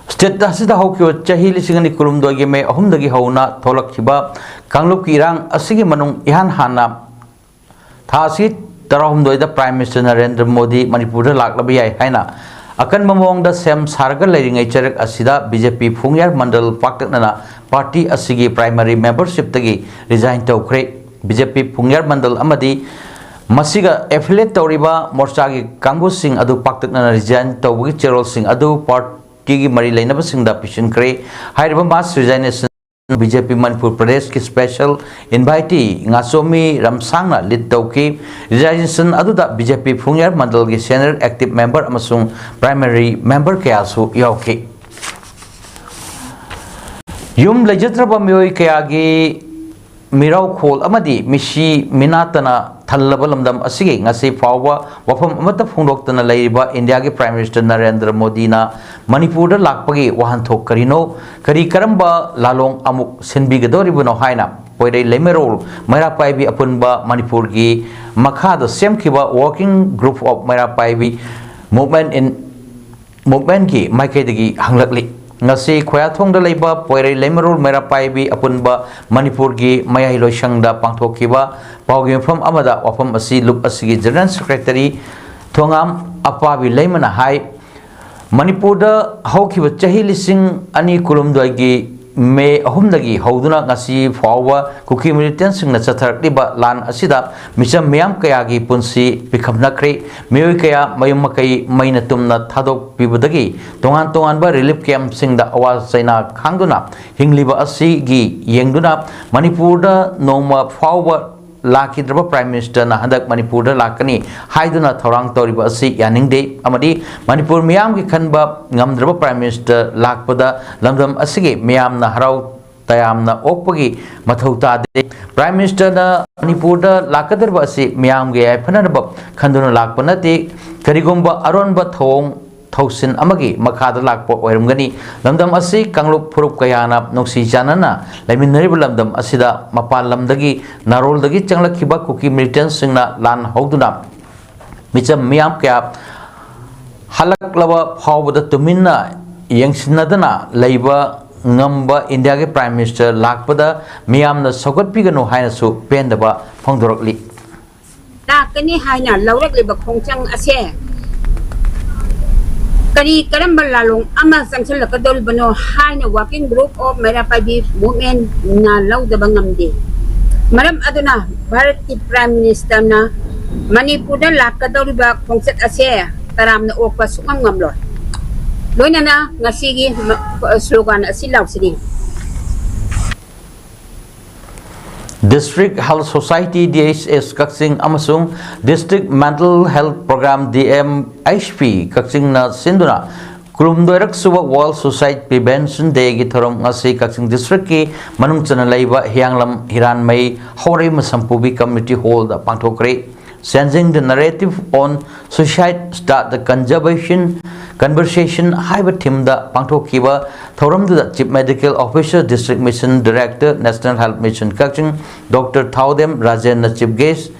State ꯑꯁꯤꯗ ꯍꯧꯈꯤꯕ ꯆꯍꯤ ꯂꯤꯁꯤꯡ ꯑꯅꯤ ꯀꯨꯟꯍꯨꯝꯗꯣꯏꯒꯤ May ꯑꯍꯨꯝꯗꯒꯤ ꯍꯧꯅ ꯊꯣꯛꯂꯛꯈꯤꯕ ꯀꯥꯡꯂꯨꯞꯀꯤ ꯏꯔꯥꯡ ꯑꯁꯤꯒꯤ ꯃꯅꯨꯡ ꯏꯍꯥꯟ ꯍꯥꯟꯅ ꯊꯥ ꯑꯁꯤ ꯇꯔꯥꯍꯨꯝꯗꯣꯏꯗ Prime Minister ꯅꯔꯦꯟꯗ꯭ꯔ ꯃꯣꯗꯤ ꯃꯅꯤꯄꯨꯔꯗ ꯂꯥꯛꯂꯕ ꯌꯥꯏ ꯍꯥꯏꯅ ꯑꯀꯟꯕ ꯃꯑꯣꯡꯗ ꯁꯦꯝ ꯁꯥꯔꯒ ꯂꯩꯔꯤꯉꯩ ꯆꯔꯛ ꯑꯁꯤꯗ BJP ꯐꯨꯡꯌꯥꯔ ꯃꯟꯗꯜ ꯄꯥꯛꯇꯛꯅꯅ party ꯑꯁꯤꯒꯤ primary membershipꯇꯒꯤ resign ꯇꯧꯈ꯭ꯔꯦ꯫ BJP ꯐꯨꯡꯌꯥꯔ ꯃꯟꯗꯜ ꯑꯃꯗꯤ ꯃꯁꯤꯒ affiliate ꯇꯧꯔꯤꯕ ꯃꯣꯔꯆꯥꯒꯤ ꯀꯥꯡꯕꯨꯁꯤꯡ ꯑꯗꯨ ꯄꯥꯛꯇꯛꯅꯅ resign ꯇꯧꯕꯒꯤ ꯆꯦꯔꯣꯜꯁꯤꯡ ꯑꯗꯨ party ꯀꯤ ꯃꯔꯤ ꯂꯩꯅꯕꯁꯤꯡꯗ ꯄꯤꯁꯤꯟꯈ꯭ꯔꯦ꯫ ꯍꯥꯏꯔꯤꯕ mass resignation ꯕꯤ ꯖꯦ ꯄꯤ ꯃꯅꯤꯄꯨꯔ ꯄ꯭ꯔꯗꯦꯁꯀꯤ special invitee ꯉꯥꯆꯣꯃꯤ ꯔꯝꯁꯥꯡꯅ lead ꯇꯧꯈꯤ꯫ Resignation ꯑꯗꯨꯗ ꯕꯤ ꯖꯦ ꯄꯤ ꯐꯨꯡꯌꯥꯔ ꯃꯟꯗꯜꯒꯤ senior active member ꯑꯃꯁꯨꯡ primary member ꯀꯌꯥꯁꯨ ꯌꯥꯎꯈꯤ꯫ ꯌꯨꯝ ꯂꯩꯖꯗ꯭ꯔꯕ ꯃꯤꯑꯣꯏ ꯀꯌꯥꯒꯤ ꯃꯤꯔꯥꯎꯈꯣꯜ ꯑꯃꯗꯤ ꯃꯤꯁꯤ ꯃꯤꯅꯥꯠꯇꯅ ꯊꯜꯂꯕ ꯂꯝꯗꯝ ꯑꯁꯤꯒꯤ ꯉꯁꯤ ꯐꯥꯎꯕ ꯋꯥꯐꯝ ꯑꯃꯠꯇ ꯐꯣꯡꯗꯣꯛꯇꯅ ꯂꯩꯔꯤꯕ ꯏꯟꯗꯤꯌꯥꯒꯤ Prime Minister ꯅꯔꯦꯟꯗ꯭ꯔ ꯃꯣꯗꯤꯅ ꯃꯅꯤꯄꯨꯔꯗ ꯂꯥꯛꯄꯒꯤ ꯋꯥꯍꯟꯊꯣꯛ ꯀꯔꯤꯅꯣ? ꯀꯔꯤ ꯀꯔꯝꯕ ꯂꯥꯂꯣꯡ ꯑꯃꯨꯛ ꯁꯤꯟꯕꯤꯒꯗꯧꯔꯤꯕꯅꯣ ꯍꯥꯏꯅ ꯄꯣꯏꯔꯩ ꯂꯩꯃꯔꯣꯜ ꯃꯩꯔꯥ ꯄꯥꯏꯕꯤ ꯑꯄꯨꯟꯕ ꯃꯅꯤꯄꯨꯔꯒꯤ ꯃꯈꯥꯗ ꯁꯦꯝꯈꯤꯕ Working Group of ꯃꯩꯔꯥ ꯄꯥꯏꯕꯤ Movement in Movementꯀꯤ ꯃꯥꯏꯀꯩꯗꯒꯤ ꯍꯪꯂꯛꯂꯤ꯫ ꯉꯁꯤ ꯈꯣꯌꯥꯊꯣꯡꯗ ꯂꯩꯕ ꯄꯣꯏꯔꯩ ꯂꯩꯃꯔꯣꯜ ꯃꯩꯔꯥ ꯄꯥꯏꯕꯤ ꯑꯄꯨꯟꯕ ꯃꯅꯤꯄꯨꯔꯒꯤ ꯃꯌꯥꯏ ꯂꯣꯏꯁꯪꯗ ꯄꯥꯡꯊꯣꯛꯈꯤꯕ ꯄꯥꯎꯒꯤ ꯃꯐꯝ ꯑꯃꯗ ꯋꯥꯐꯝ ꯑꯁꯤ ꯂꯨꯞ ꯑꯁꯤꯒꯤ General Secretary ꯊꯣꯉꯥꯝ ꯑꯄꯥꯕꯤ ꯂꯩꯃꯅ ꯍꯥꯏ꯫ ꯃꯅꯤꯄꯨꯔꯗ ꯍꯧꯈꯤꯕ ꯆꯍꯤ ꯂꯤꯁꯤꯡ ꯑꯅꯤ ꯀꯨꯟꯍꯨꯝꯗꯣꯏꯒꯤ ꯃꯦ ꯑꯍꯨꯝꯗꯒꯤ ꯍꯧꯗꯨꯅ ꯉꯁꯤ ꯐꯥꯎꯕ ꯀꯨꯀꯤ militantꯁꯤꯡꯅ ꯆꯠꯊꯔꯛꯂꯤꯕ ꯂꯥꯟ ꯑꯁꯤꯗ ꯃꯤꯆꯝ ꯃꯤꯌꯥꯝ ꯀꯌꯥꯒꯤ ꯄꯨꯟꯁꯤ ꯄꯤꯈꯝꯅꯈ꯭ꯔꯦ꯫ ꯃꯤꯑꯣꯏ ꯀꯌꯥ ꯃꯌꯨꯝ ꯃꯀꯩ ꯃꯩꯅ ꯇꯨꯝꯅ ꯊꯥꯗꯣꯛꯄꯤꯕꯗꯒꯤ ꯇꯣꯉꯥꯟ ꯇꯣꯉꯥꯟꯕ relief campꯁꯤꯡꯗ ꯑꯋꯥ ꯆꯩꯅꯥ ꯈꯥꯡꯗꯨꯅ ꯍꯤꯡꯂꯤꯕ ꯑꯁꯤꯒꯤ ꯌꯦꯡꯗꯨꯅ ꯃꯅꯤꯄꯨꯔꯗ ꯅꯣꯡꯃ ꯐꯥꯎꯕ ꯂꯥꯛꯈꯤꯗ꯭ꯔꯕ Prime Ministerꯅ ꯍꯟꯗꯛ ꯃꯅꯤꯄꯨꯔꯗ ꯂꯥꯛꯀꯅꯤ ꯍꯥꯏꯗꯨꯅ ꯊꯧꯔꯥꯡ ꯇꯧꯔꯤꯕ ꯑꯁꯤ ꯌꯥꯅꯤꯡꯗꯦ ꯑꯃꯗꯤ ꯃꯅꯤꯄꯨꯔ ꯃꯤꯌꯥꯝꯒꯤ ꯈꯟꯕ ꯉꯝꯗ꯭ꯔꯕ Prime Minister ꯂꯥꯛꯄꯗ ꯂꯝꯗꯝ ꯑꯁꯤꯒꯤ ꯃꯤꯌꯥꯝꯅ ꯍꯔꯥꯎ ꯇꯌꯥꯝꯅ ꯑꯣꯛꯄꯒꯤ ꯃꯊꯧ ꯇꯥꯗꯦ꯫ Prime Ministerꯅ ꯃꯅꯤꯄꯨꯔꯗ ꯂꯥꯛꯀꯗꯧꯔꯤꯕ ꯑꯁꯤ ꯃꯤꯌꯥꯝꯒꯤ ꯌꯥꯏꯐꯅꯅꯕ ꯈꯟꯗꯨꯅ ꯂꯥꯛꯄ ꯅꯠꯇꯦ꯫ ꯀꯔꯤꯒꯨꯝꯕ ꯑꯔꯣꯟꯕ ꯊꯧꯑꯣꯡ ꯊꯧꯁꯤꯟ ꯑꯃꯒꯤ ꯃꯈꯥꯗ ꯂꯥꯛꯄ ꯑꯣꯏꯔꯝꯒꯅꯤ꯫ ꯂꯝꯗꯝ ꯑꯁꯤ ꯀꯥꯡꯂꯨꯞ ꯐꯨꯔꯨꯞ ꯀꯌꯥꯅ ꯅꯨꯡꯁꯤ ꯆꯥꯟꯅꯅ ꯂꯩꯃꯤꯟꯅꯔꯤꯕ ꯂꯝꯗꯝ ꯑꯁꯤꯗ ꯃꯄꯥꯟ ꯂꯝꯗꯒꯤ ꯅꯥꯔꯣꯜꯗꯒꯤ ꯆꯪꯂꯛꯈꯤꯕ ꯀꯨꯀꯤ militantꯁꯤꯡꯅ ꯂꯥꯟ ꯍꯧꯗꯨꯅ ꯃꯤꯆꯝ ꯃꯤꯌꯥꯝ ꯀꯌꯥ ꯍꯜꯂꯛꯂꯕ ꯐꯥꯎꯕꯗ ꯇꯨꯃꯤꯟꯅ ꯌꯦꯡꯁꯤꯟꯅꯗꯅ ꯂꯩꯕ ꯉꯝꯕ ꯏꯟꯗꯤꯌꯥꯒꯤ Prime Minister ꯂꯥꯛꯄꯗ ꯃꯤꯌꯥꯝꯅ ꯁꯧꯒꯠꯄꯤꯒꯅꯨ ꯍꯥꯏꯅꯁꯨ ꯄꯦꯟꯗꯕ ꯐꯣꯡꯗꯣꯔꯛꯂꯤ꯫ ꯂꯥꯛꯀꯅꯤ ꯍꯥꯏꯅ ꯂꯧꯔꯛꯂꯤꯕ ꯈꯣꯡꯖꯪ ꯑꯁꯦ ꯀꯔꯤ ꯀꯔꯝꯕ ꯂꯥꯂꯣꯡ ꯑꯃ ꯆꯪꯁꯤꯜꯂꯛꯀꯗꯧꯔꯤꯕꯅꯣ ꯍꯥꯏꯅ Working Group of ꯃꯩꯔꯥ ꯄꯥꯏꯕꯤ Movementꯅ ꯂꯧꯗꯕ ꯉꯝꯗꯦ꯫ ꯃꯔꯝ ꯑꯗꯨꯅ ꯚꯥꯔꯠꯀꯤ Prime Ministerꯅ ꯃꯅꯤꯄꯨꯔꯗ ꯂꯥꯛꯀꯗꯧꯔꯤꯕ ꯈꯣꯡꯆꯠ ꯑꯁꯦ ꯇꯔꯥꯝꯅ ꯑꯣꯛꯄ ꯁꯨꯛꯉꯝ ꯉꯝꯂꯣꯏ꯫ ꯂꯣꯏꯅꯅ ꯉꯁꯤꯒꯤ ꯃ- ꯁ꯭ꯂꯣꯒꯥꯟ ꯑꯁꯤ ꯂꯥꯎꯁꯤꯅꯤ꯫ District Health Society, D H S, ꯀꯛꯆꯤꯡ ꯑꯃꯁꯨꯡ District Mental Health Program, D M H P, ꯀꯛꯆꯤꯡꯅ ꯁꯤꯟꯗꯨꯅ ꯀꯨꯟꯍꯨꯝꯗꯣꯏꯔꯛ ꯁꯨꯕ World Suicide Prevention Day ꯒꯤ ꯊꯧꯔꯝ ꯉꯁꯤ ꯀꯛꯆꯤꯡ district ꯀꯤ ꯃꯅꯨꯡ ꯆꯟꯅ ꯂꯩꯕ ꯍꯤꯌꯥꯡꯂꯝ ꯍꯤꯔꯥꯟꯃꯩ ꯍꯧꯔꯩ ꯃꯁꯝꯄꯨꯕꯤ community hall the ꯄꯥꯡꯊꯣꯛꯈ꯭ꯔꯦ꯫ Changing the Narrative on Suicide, Start the Conservation Conversation ꯍꯥꯏꯕ theme ꯗ ꯄꯥꯡꯊꯣꯛꯈꯤꯕ ꯊꯧꯔꯝꯗꯨꯗ Chief Medical Officer, District Mission Director, National Health Mission ꯀꯛꯆꯤꯡ, Doctor ꯊꯥꯎꯗꯦꯝ ꯔꯥꯖꯦꯟꯅ chief guest,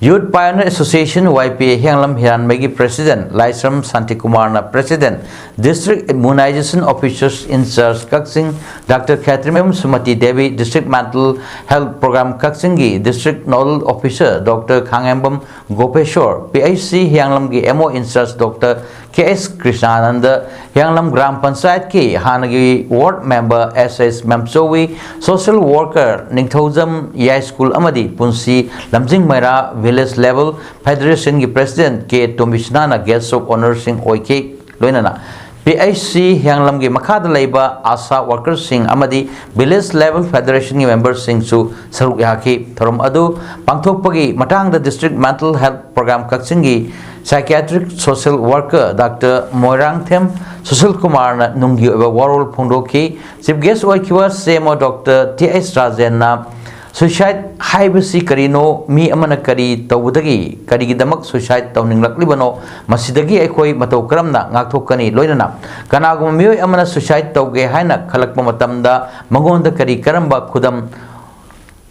Youth Pioneer Association, Y P A, Hiyanglam ꯍꯤꯔꯥꯟꯃꯩꯒꯤ president Laishram ꯁꯥꯟꯇꯤꯀꯨꯃꯥꯔꯅ president, District Immunization Officers in Charge ꯀꯛꯆꯤꯡ, Doctor Khetrimayum Sumati Devi, District Mental Health Program ꯀꯛꯆꯤꯡꯒꯤ District Nodal Officer Doctor Khangembam Gopesor, P H C ꯍꯤꯌꯥꯡꯂꯝꯒꯤ M O in charge Doctor K S Krishnananda, Hiyanglam gram ꯄꯟꯆꯥꯌꯠꯀꯤ ꯍꯥꯟꯅꯒꯤ ward member S S ꯃꯦꯝꯆꯧꯋꯤ, social worker ꯅꯤꯡꯊꯧꯖꯝ ꯌꯥꯏꯁ꯭ꯀꯨꯜ ꯑꯃꯗꯤ ꯄꯨꯟꯁꯤ ꯂꯝꯖꯤꯡ ꯃꯩꯔꯥ village level federation ꯒꯤ president K ꯇꯣꯝꯕꯤꯁꯅꯥꯅ guest of honour ꯁꯤꯡ ꯑꯣꯏꯈꯤ꯫ ꯂꯣꯏꯅꯅ P H C ꯍꯤꯌꯥꯡꯂꯝꯒꯤ ꯃꯈꯥꯗ ꯂꯩꯕ ASHA worker ꯁꯤꯡ ꯑꯃꯗꯤ village level federation ꯒꯤ member ꯁꯤꯡꯁꯨ ꯁꯔꯨꯛ ꯌꯥꯈꯤ꯫ ꯊꯧꯔꯝ ꯑꯗꯨ ꯄꯥꯡꯊꯣꯛꯄꯒꯤ ꯃꯇꯥꯡꯗ District Mental Health Program ꯀꯛꯆꯤꯡꯒꯤ psychiatric social worker Doctor Moirangthem Sushil ꯀꯨꯃꯥꯔꯅ ꯅꯨꯡꯒꯤ ꯑꯣꯏꯕ ꯋꯥꯔꯣꯜ ꯐꯣꯡꯗꯣꯛꯈꯤ꯫ Chief guest ꯑꯣꯏꯈꯤꯕ C M O Doctor T H ꯔꯥꯖꯦꯟꯅ suicide ꯍꯥꯏꯕꯁꯤ ꯀꯔꯤꯅꯣ, ꯃꯤ ꯑꯃꯅ ꯀꯔꯤ ꯇꯧꯕꯗꯒꯤ, ꯀꯔꯤꯒꯤꯗꯃꯛ suicide ꯇꯧꯅꯤꯡꯂꯛꯂꯤꯕꯅꯣ, ꯃꯁꯤꯗꯒꯤ ꯑꯩꯈꯣꯏ ꯃꯇꯧ ꯀꯔꯝꯅ ꯉꯥꯛꯊꯣꯛꯀꯅꯤ, ꯂꯣꯏꯅꯅ ꯀꯅꯥꯒꯨꯝꯕ ꯃꯤꯑꯣꯏ ꯑꯃꯅ suicide ꯇꯧꯒꯦ ꯍꯥꯏꯅ ꯈꯜꯂꯛꯄ ꯃꯇꯝꯗ ꯃꯉꯣꯟꯗ ꯀꯔꯤ ꯀꯔꯝꯕ ꯈꯨꯗꯝ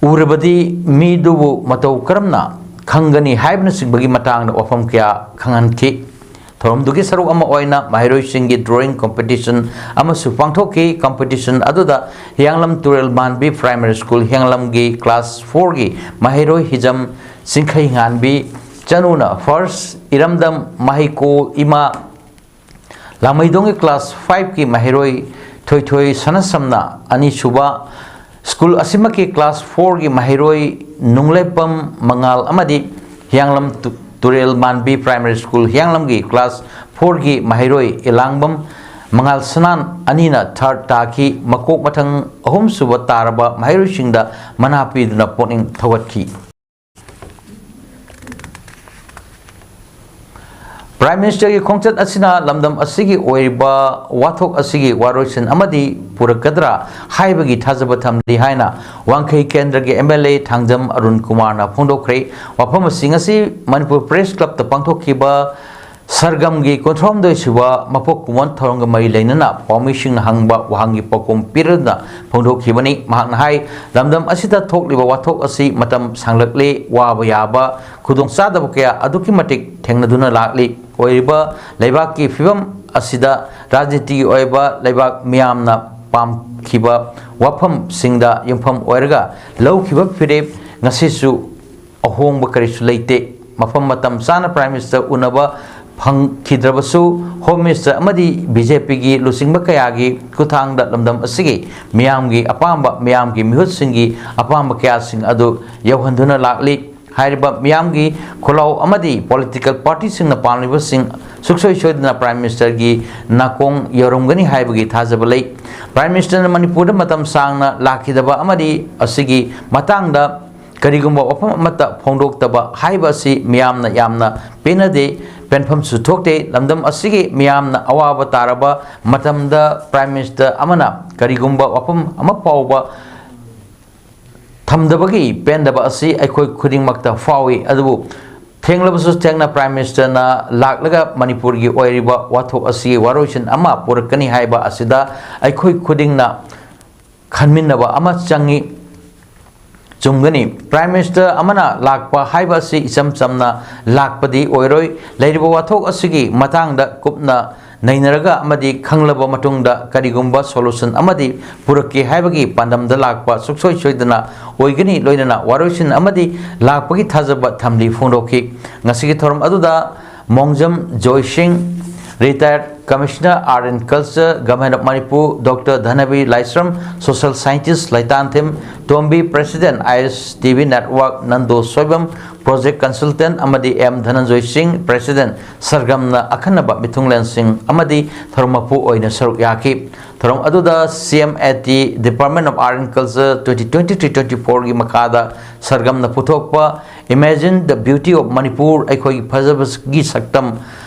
ꯎꯔꯕꯗꯤ ꯃꯤꯗꯨꯕꯨ ꯃꯇꯧ ꯀꯔꯝꯅ ꯈꯪꯒꯅꯤ ꯍꯥꯏꯕꯅꯆꯤꯡꯕꯒꯤ ꯃꯇꯥꯡꯗ ꯋꯥꯐꯝ ꯀꯌꯥ ꯈꯪꯍꯟꯈꯤ꯫ ꯊꯧꯔꯝꯗꯨꯒꯤ ꯁꯔꯨꯛ ꯑꯃ ꯑꯣꯏꯅ ꯃꯍꯩꯔꯣꯏꯁꯤꯡꯒꯤ drawing competition ꯑꯃꯁꯨ ꯄꯥꯡꯊꯣꯛꯈꯤ꯫ Competition ꯑꯗꯨꯗ ꯍꯤꯌꯥꯡꯂꯝ ꯇꯨꯔꯦꯜ ꯃꯥꯟꯕꯤ Primary School ꯍꯤꯌꯥꯡꯂꯝꯒꯤ class four ꯒꯤ ꯃꯍꯩꯔꯣꯏ ꯍꯤꯖꯝ ꯆꯤꯡꯈꯩꯉꯥꯟꯕꯤ ꯆꯅꯨꯅ first, ꯏꯔꯝꯗꯝ ꯃꯍꯩꯀꯣꯜ ꯏꯃꯥ ꯂꯥꯃꯩꯗꯣꯡꯒꯤ class five ꯀꯤ ꯃꯍꯩꯔꯣꯏ ꯊꯣꯏꯊꯣꯏ ꯁꯅꯥꯁꯝꯅ ꯑꯅꯤꯁꯨꯕ, school ꯑꯁꯤꯃꯛꯀꯤ class four ꯒꯤ ꯃꯍꯩꯔꯣꯏ ꯅꯨꯡꯂꯦꯞꯄꯝ ꯃꯉꯥꯜ ꯑꯃꯗꯤ ꯍꯤꯌꯥꯡꯂꯝ ꯇꯨ-, ꯇꯨꯔꯦꯜ ꯃꯥꯟꯕꯤ Primary School ꯍꯤꯌꯥꯡꯂꯝꯒꯤ class four ꯒꯤ ꯃꯍꯩꯔꯣꯏ ꯏꯂꯥꯡꯕꯝ ꯃꯉꯥꯜ ꯁꯅꯥꯟ ꯑꯅꯤꯅ ꯊꯥꯔꯠ ꯇꯥꯈꯤ꯫ ꯃꯀꯣꯛ ꯃꯊꯪ ꯑꯍꯨꯝꯁꯨꯕ ꯇꯥꯔꯕ ꯃꯍꯩꯔꯣꯏꯁꯤꯡꯗ ꯃꯅꯥ ꯄꯤꯗꯨꯅ ꯄꯨꯛꯅꯤꯡ ꯊꯧꯒꯠꯈꯤ꯫ ꯄ꯭ꯔꯥꯏꯝ ꯃꯤꯅꯤꯁꯇꯔꯒꯤ ꯈꯣꯡꯆꯠ ꯑꯁꯤꯅ ꯂꯝꯗꯝ ꯑꯁꯤꯒꯤ ꯑꯣꯏꯔꯤꯕ ꯋꯥꯊꯣꯛ ꯑꯁꯤꯒꯤ ꯋꯥꯔꯣꯏꯁꯤꯟ ꯑꯃꯗꯤ ꯄꯨꯔꯛꯀꯗ꯭ꯔꯥ ꯍꯥꯏꯕꯒꯤ ꯊꯥꯖꯕ ꯊꯝꯂꯤ ꯍꯥꯏꯅ ꯋꯥꯡꯈꯩ ꯀꯦꯟꯗ꯭ꯔꯒꯤ M L A Thangjam Arun ꯀꯨꯃꯥꯔꯅ ꯐꯣꯡꯗꯣꯛꯈ꯭ꯔꯦ꯫ ꯋꯥꯐꯝ ꯑꯁꯤ ꯉꯁꯤ ꯃꯅꯤꯄꯨꯔ ꯄ꯭ꯔꯦꯁ ꯀ꯭ꯂꯕꯇ ꯄꯥꯡꯊꯣꯛꯈꯤꯕ ꯁꯔꯒꯝꯒꯤ ꯀꯨꯟꯊ꯭ꯔꯥꯍꯨꯝꯗꯣꯏ ꯁꯨꯕ ꯃꯄꯣꯛ ꯀꯨꯝꯑꯣꯟ ꯊꯧꯔꯝꯒ ꯃꯔꯤ ꯂꯩꯅꯅ ꯄꯥꯎꯃꯤꯁꯤꯡꯅ ꯍꯪꯕ ꯋꯥꯍꯪꯒꯤ ꯄꯥꯎꯈꯨꯝ ꯄꯤꯔꯗꯨꯅ ꯐꯣꯡꯗꯣꯛꯈꯤꯕꯅꯤ꯫ ꯃꯍꯥꯛꯅ ꯍꯥꯏ, ꯂꯝꯗꯝ ꯑꯁꯤꯗ ꯊꯣꯛꯂꯤꯕ ꯋꯥꯊꯣꯛ ꯑꯁꯤ ꯃꯇꯝ ꯁꯥꯡꯂꯛꯂꯦ, ꯋꯥꯕ ꯌꯥꯕ ꯈꯨꯗꯣꯡꯆꯥꯗꯕ ꯀꯌꯥ ꯑꯗꯨꯛꯀꯤ ꯃꯇꯤꯛ ꯊꯦꯡꯅꯗꯨꯅ ꯂꯥꯛꯂꯤ꯫ ꯑꯣꯏꯔꯤꯕ ꯂꯩꯕꯥꯛꯀꯤ ꯐꯤꯕꯝ ꯑꯁꯤꯗ ꯔꯥꯖꯅꯤꯇꯤꯒꯤ ꯑꯣꯏꯕ ꯂꯩꯕꯥꯛ ꯃꯤꯌꯥꯝꯅ ꯄꯥꯝꯈꯤꯕ ꯋꯥꯐꯝꯁꯤꯡꯗ ꯌꯨꯝꯐꯝ ꯑꯣꯏꯔꯒ ꯂꯧꯈꯤꯕ ꯐꯤꯔꯦꯞ ꯉꯁꯤꯁꯨ ꯑꯍꯣꯡꯕ ꯀꯔꯤꯁꯨ ꯂꯩꯇꯦ꯫ ꯃꯐꯝ ꯃꯇꯝ ꯆꯥꯅ ꯄ꯭ꯔꯥꯏꯝ ꯃꯤꯅꯤꯁꯇꯔ ꯎꯅꯕ ꯐꯪꯈꯤꯗ꯭ꯔꯕꯁꯨ, ꯍꯣꯝ ꯃꯤꯅꯤꯁꯇꯔ ꯑꯃꯗꯤ ꯕꯤ ꯖꯦ ꯄꯤꯒꯤ ꯂꯨꯆꯤꯡꯕ ꯀꯌꯥꯒꯤ ꯈꯨꯠꯊꯥꯡꯗ ꯂꯝꯗꯝ ꯑꯁꯤꯒꯤ ꯃꯤꯌꯥꯝꯒꯤ ꯑꯄꯥꯝꯕ, ꯃꯤꯌꯥꯝꯒꯤ ꯃꯤꯍꯨꯠꯁꯤꯡꯒꯤ ꯑꯄꯥꯝꯕ ꯀꯌꯥꯁꯤꯡ ꯑꯗꯨ ꯌꯧꯍꯟꯗꯨꯅ ꯂꯥꯛꯂꯤ꯫ ꯍꯥꯏꯔꯤꯕ ꯃꯤꯌꯥꯝꯒꯤ ꯈꯨꯜꯂꯥꯎ ꯑꯃꯗꯤ ꯄꯣꯂꯤꯇꯤꯀꯦꯜ ꯄꯥꯔꯇꯤꯁꯤꯡꯅ ꯄꯥꯝꯂꯤꯕꯁꯤꯡ ꯁꯨꯡꯁꯣꯏ ꯁꯣꯏꯗꯅ ꯄ꯭ꯔꯥꯏꯝ ꯃꯤꯅꯤꯁꯇꯔꯒꯤ ꯅꯥꯀꯣꯡ ꯌꯧꯔꯝꯒꯅꯤ ꯍꯥꯏꯕꯒꯤ ꯊꯥꯖꯕ ꯂꯩ꯫ ꯄ꯭ꯔꯥꯏꯝ ꯃꯤꯅꯤꯁꯇꯔꯅ ꯃꯅꯤꯄꯨꯔꯗ ꯃꯇꯝ ꯁꯥꯡꯅ ꯂꯥꯛꯈꯤꯗꯕ ꯑꯃꯗꯤ ꯑꯁꯤꯒꯤ ꯃꯇꯥꯡꯗ ꯀꯔꯤꯒꯨꯝꯕ ꯋꯥꯐꯝ ꯑꯃꯠꯇ ꯐꯣꯡꯗꯣꯛꯇꯕ ꯍꯥꯏꯕ ꯑꯁꯤ ꯃꯤꯌꯥꯝꯅ ꯌꯥꯝꯅ ꯄꯦꯟꯅꯗꯦ, ꯄꯦꯟꯐꯝꯁꯨ ꯊꯣꯛꯇꯦ꯫ ꯂꯝꯗꯝ ꯑꯁꯤꯒꯤ ꯃꯤꯌꯥꯝꯅ ꯑꯋꯥꯕ ꯇꯥꯔꯕ ꯃꯇꯝꯗ ꯄ꯭ꯔꯥꯏꯝ ꯃꯤꯅꯤꯁꯇꯔ ꯑꯃꯅ ꯀꯔꯤꯒꯨꯝꯕ ꯋꯥꯐꯝ ꯑꯃ ꯐꯥꯎꯕ ꯊꯝꯗꯕꯒꯤ ꯄꯦꯟꯗꯕ ꯑꯁꯤ ꯑꯩꯈꯣꯏ ꯈꯨꯗꯤꯡꯃꯛꯇ ꯐꯥꯎꯏ꯫ ꯑꯗꯨꯕꯨ ꯊꯦꯡꯂꯕꯁꯨ ꯊꯦꯡꯅ ꯄ꯭ꯔꯥꯏꯝ ꯃꯤꯅꯤꯁꯇꯔꯅ ꯂꯥꯛꯂꯒ ꯃꯅꯤꯄꯨꯔꯒꯤ ꯑꯣꯏꯔꯤꯕ ꯋꯥꯊꯣꯛ ꯑꯁꯤꯒꯤ ꯋꯥꯔꯣꯏꯁꯤꯟ ꯑꯃ ꯄꯨꯔꯛꯀꯅꯤ ꯍꯥꯏꯕ ꯑꯁꯤꯗ ꯑꯩꯈꯣꯏ ꯈꯨꯗꯤꯡꯅ ꯈꯟꯃꯤꯟꯅꯕ ꯑꯃ ꯆꯪꯏ꯫ ꯆꯨꯝꯒꯅꯤ, ꯄ꯭ꯔꯥꯏꯝ ꯃꯤꯅꯤꯁꯇꯔ ꯑꯃꯅ ꯂꯥꯛꯄ ꯍꯥꯏꯕ ꯑꯁꯤ ꯏꯆꯝ ꯆꯝꯅ ꯂꯥꯛꯄꯗꯤ ꯑꯣꯏꯔꯣꯏ꯫ ꯂꯩꯔꯤꯕ ꯋꯥꯊꯣꯛ ꯑꯁꯤꯒꯤ ꯃꯇꯥꯡꯗ ꯀꯨꯞꯅ ꯅꯩꯅꯔꯒ ꯑꯃꯗꯤ ꯈꯪꯂꯕ ꯃꯇꯨꯡꯗ ꯀꯔꯤꯒꯨꯝꯕ ꯁꯣꯂꯨꯁꯟ ꯑꯃꯗꯤ ꯄꯨꯔꯛꯀꯦ ꯍꯥꯏꯕꯒꯤ ꯄꯥꯟꯗꯝꯗ ꯂꯥꯛꯄ ꯁꯨꯡꯁꯣꯏ ꯁꯣꯏꯗꯅ ꯑꯣꯏꯒꯅꯤ꯫ ꯂꯣꯏꯅꯅ ꯋꯥꯔꯣꯏꯁꯤꯟ ꯑꯃꯗꯤ ꯂꯥꯛꯄꯒꯤ ꯊꯥꯖꯕ ꯊꯝꯂꯤ ꯐꯣꯡꯗꯣꯛꯈꯤ꯫ ꯉꯁꯤꯒꯤ ꯊꯧꯔꯝ ꯑꯗꯨꯗ ꯃꯣꯡꯖꯝ ꯖꯣꯏ ꯁꯤꯡ, retired Commissioner Art and Culture, Government of Manipur, doctor Dhanabir Laishram, social scientist Leitanthem Tombi, President, I S T V Network, Nando Soibam, Project Consultant, ꯑꯃꯗꯤ ꯑꯦꯝ ꯙꯅꯟꯖꯣꯏ ꯁꯤꯡ, President, ꯁꯔꯒꯝꯅ ꯑꯈꯟꯅꯕ ꯃꯤꯊꯨꯡꯂꯦꯟꯁꯤꯡ ꯑꯃꯗꯤ ꯊꯧꯔꯝ ꯃꯄꯨ ꯑꯣꯏꯅ ꯁꯔꯨꯛ ꯌꯥꯈꯤ꯫ ꯊꯧꯔꯝ ꯑꯗꯨꯗ C M A T, Department of Art and Culture, twenty twenty-three twenty-four ꯒꯤ ꯃꯈꯥꯗ ꯁꯔꯒꯝꯅ ꯄꯨꯊꯣꯛꯄ Imagine the Beauty of Manipur, ꯑꯩꯈꯣꯏꯒꯤ ꯐꯖꯕꯒꯤ ꯁꯛꯇꯝ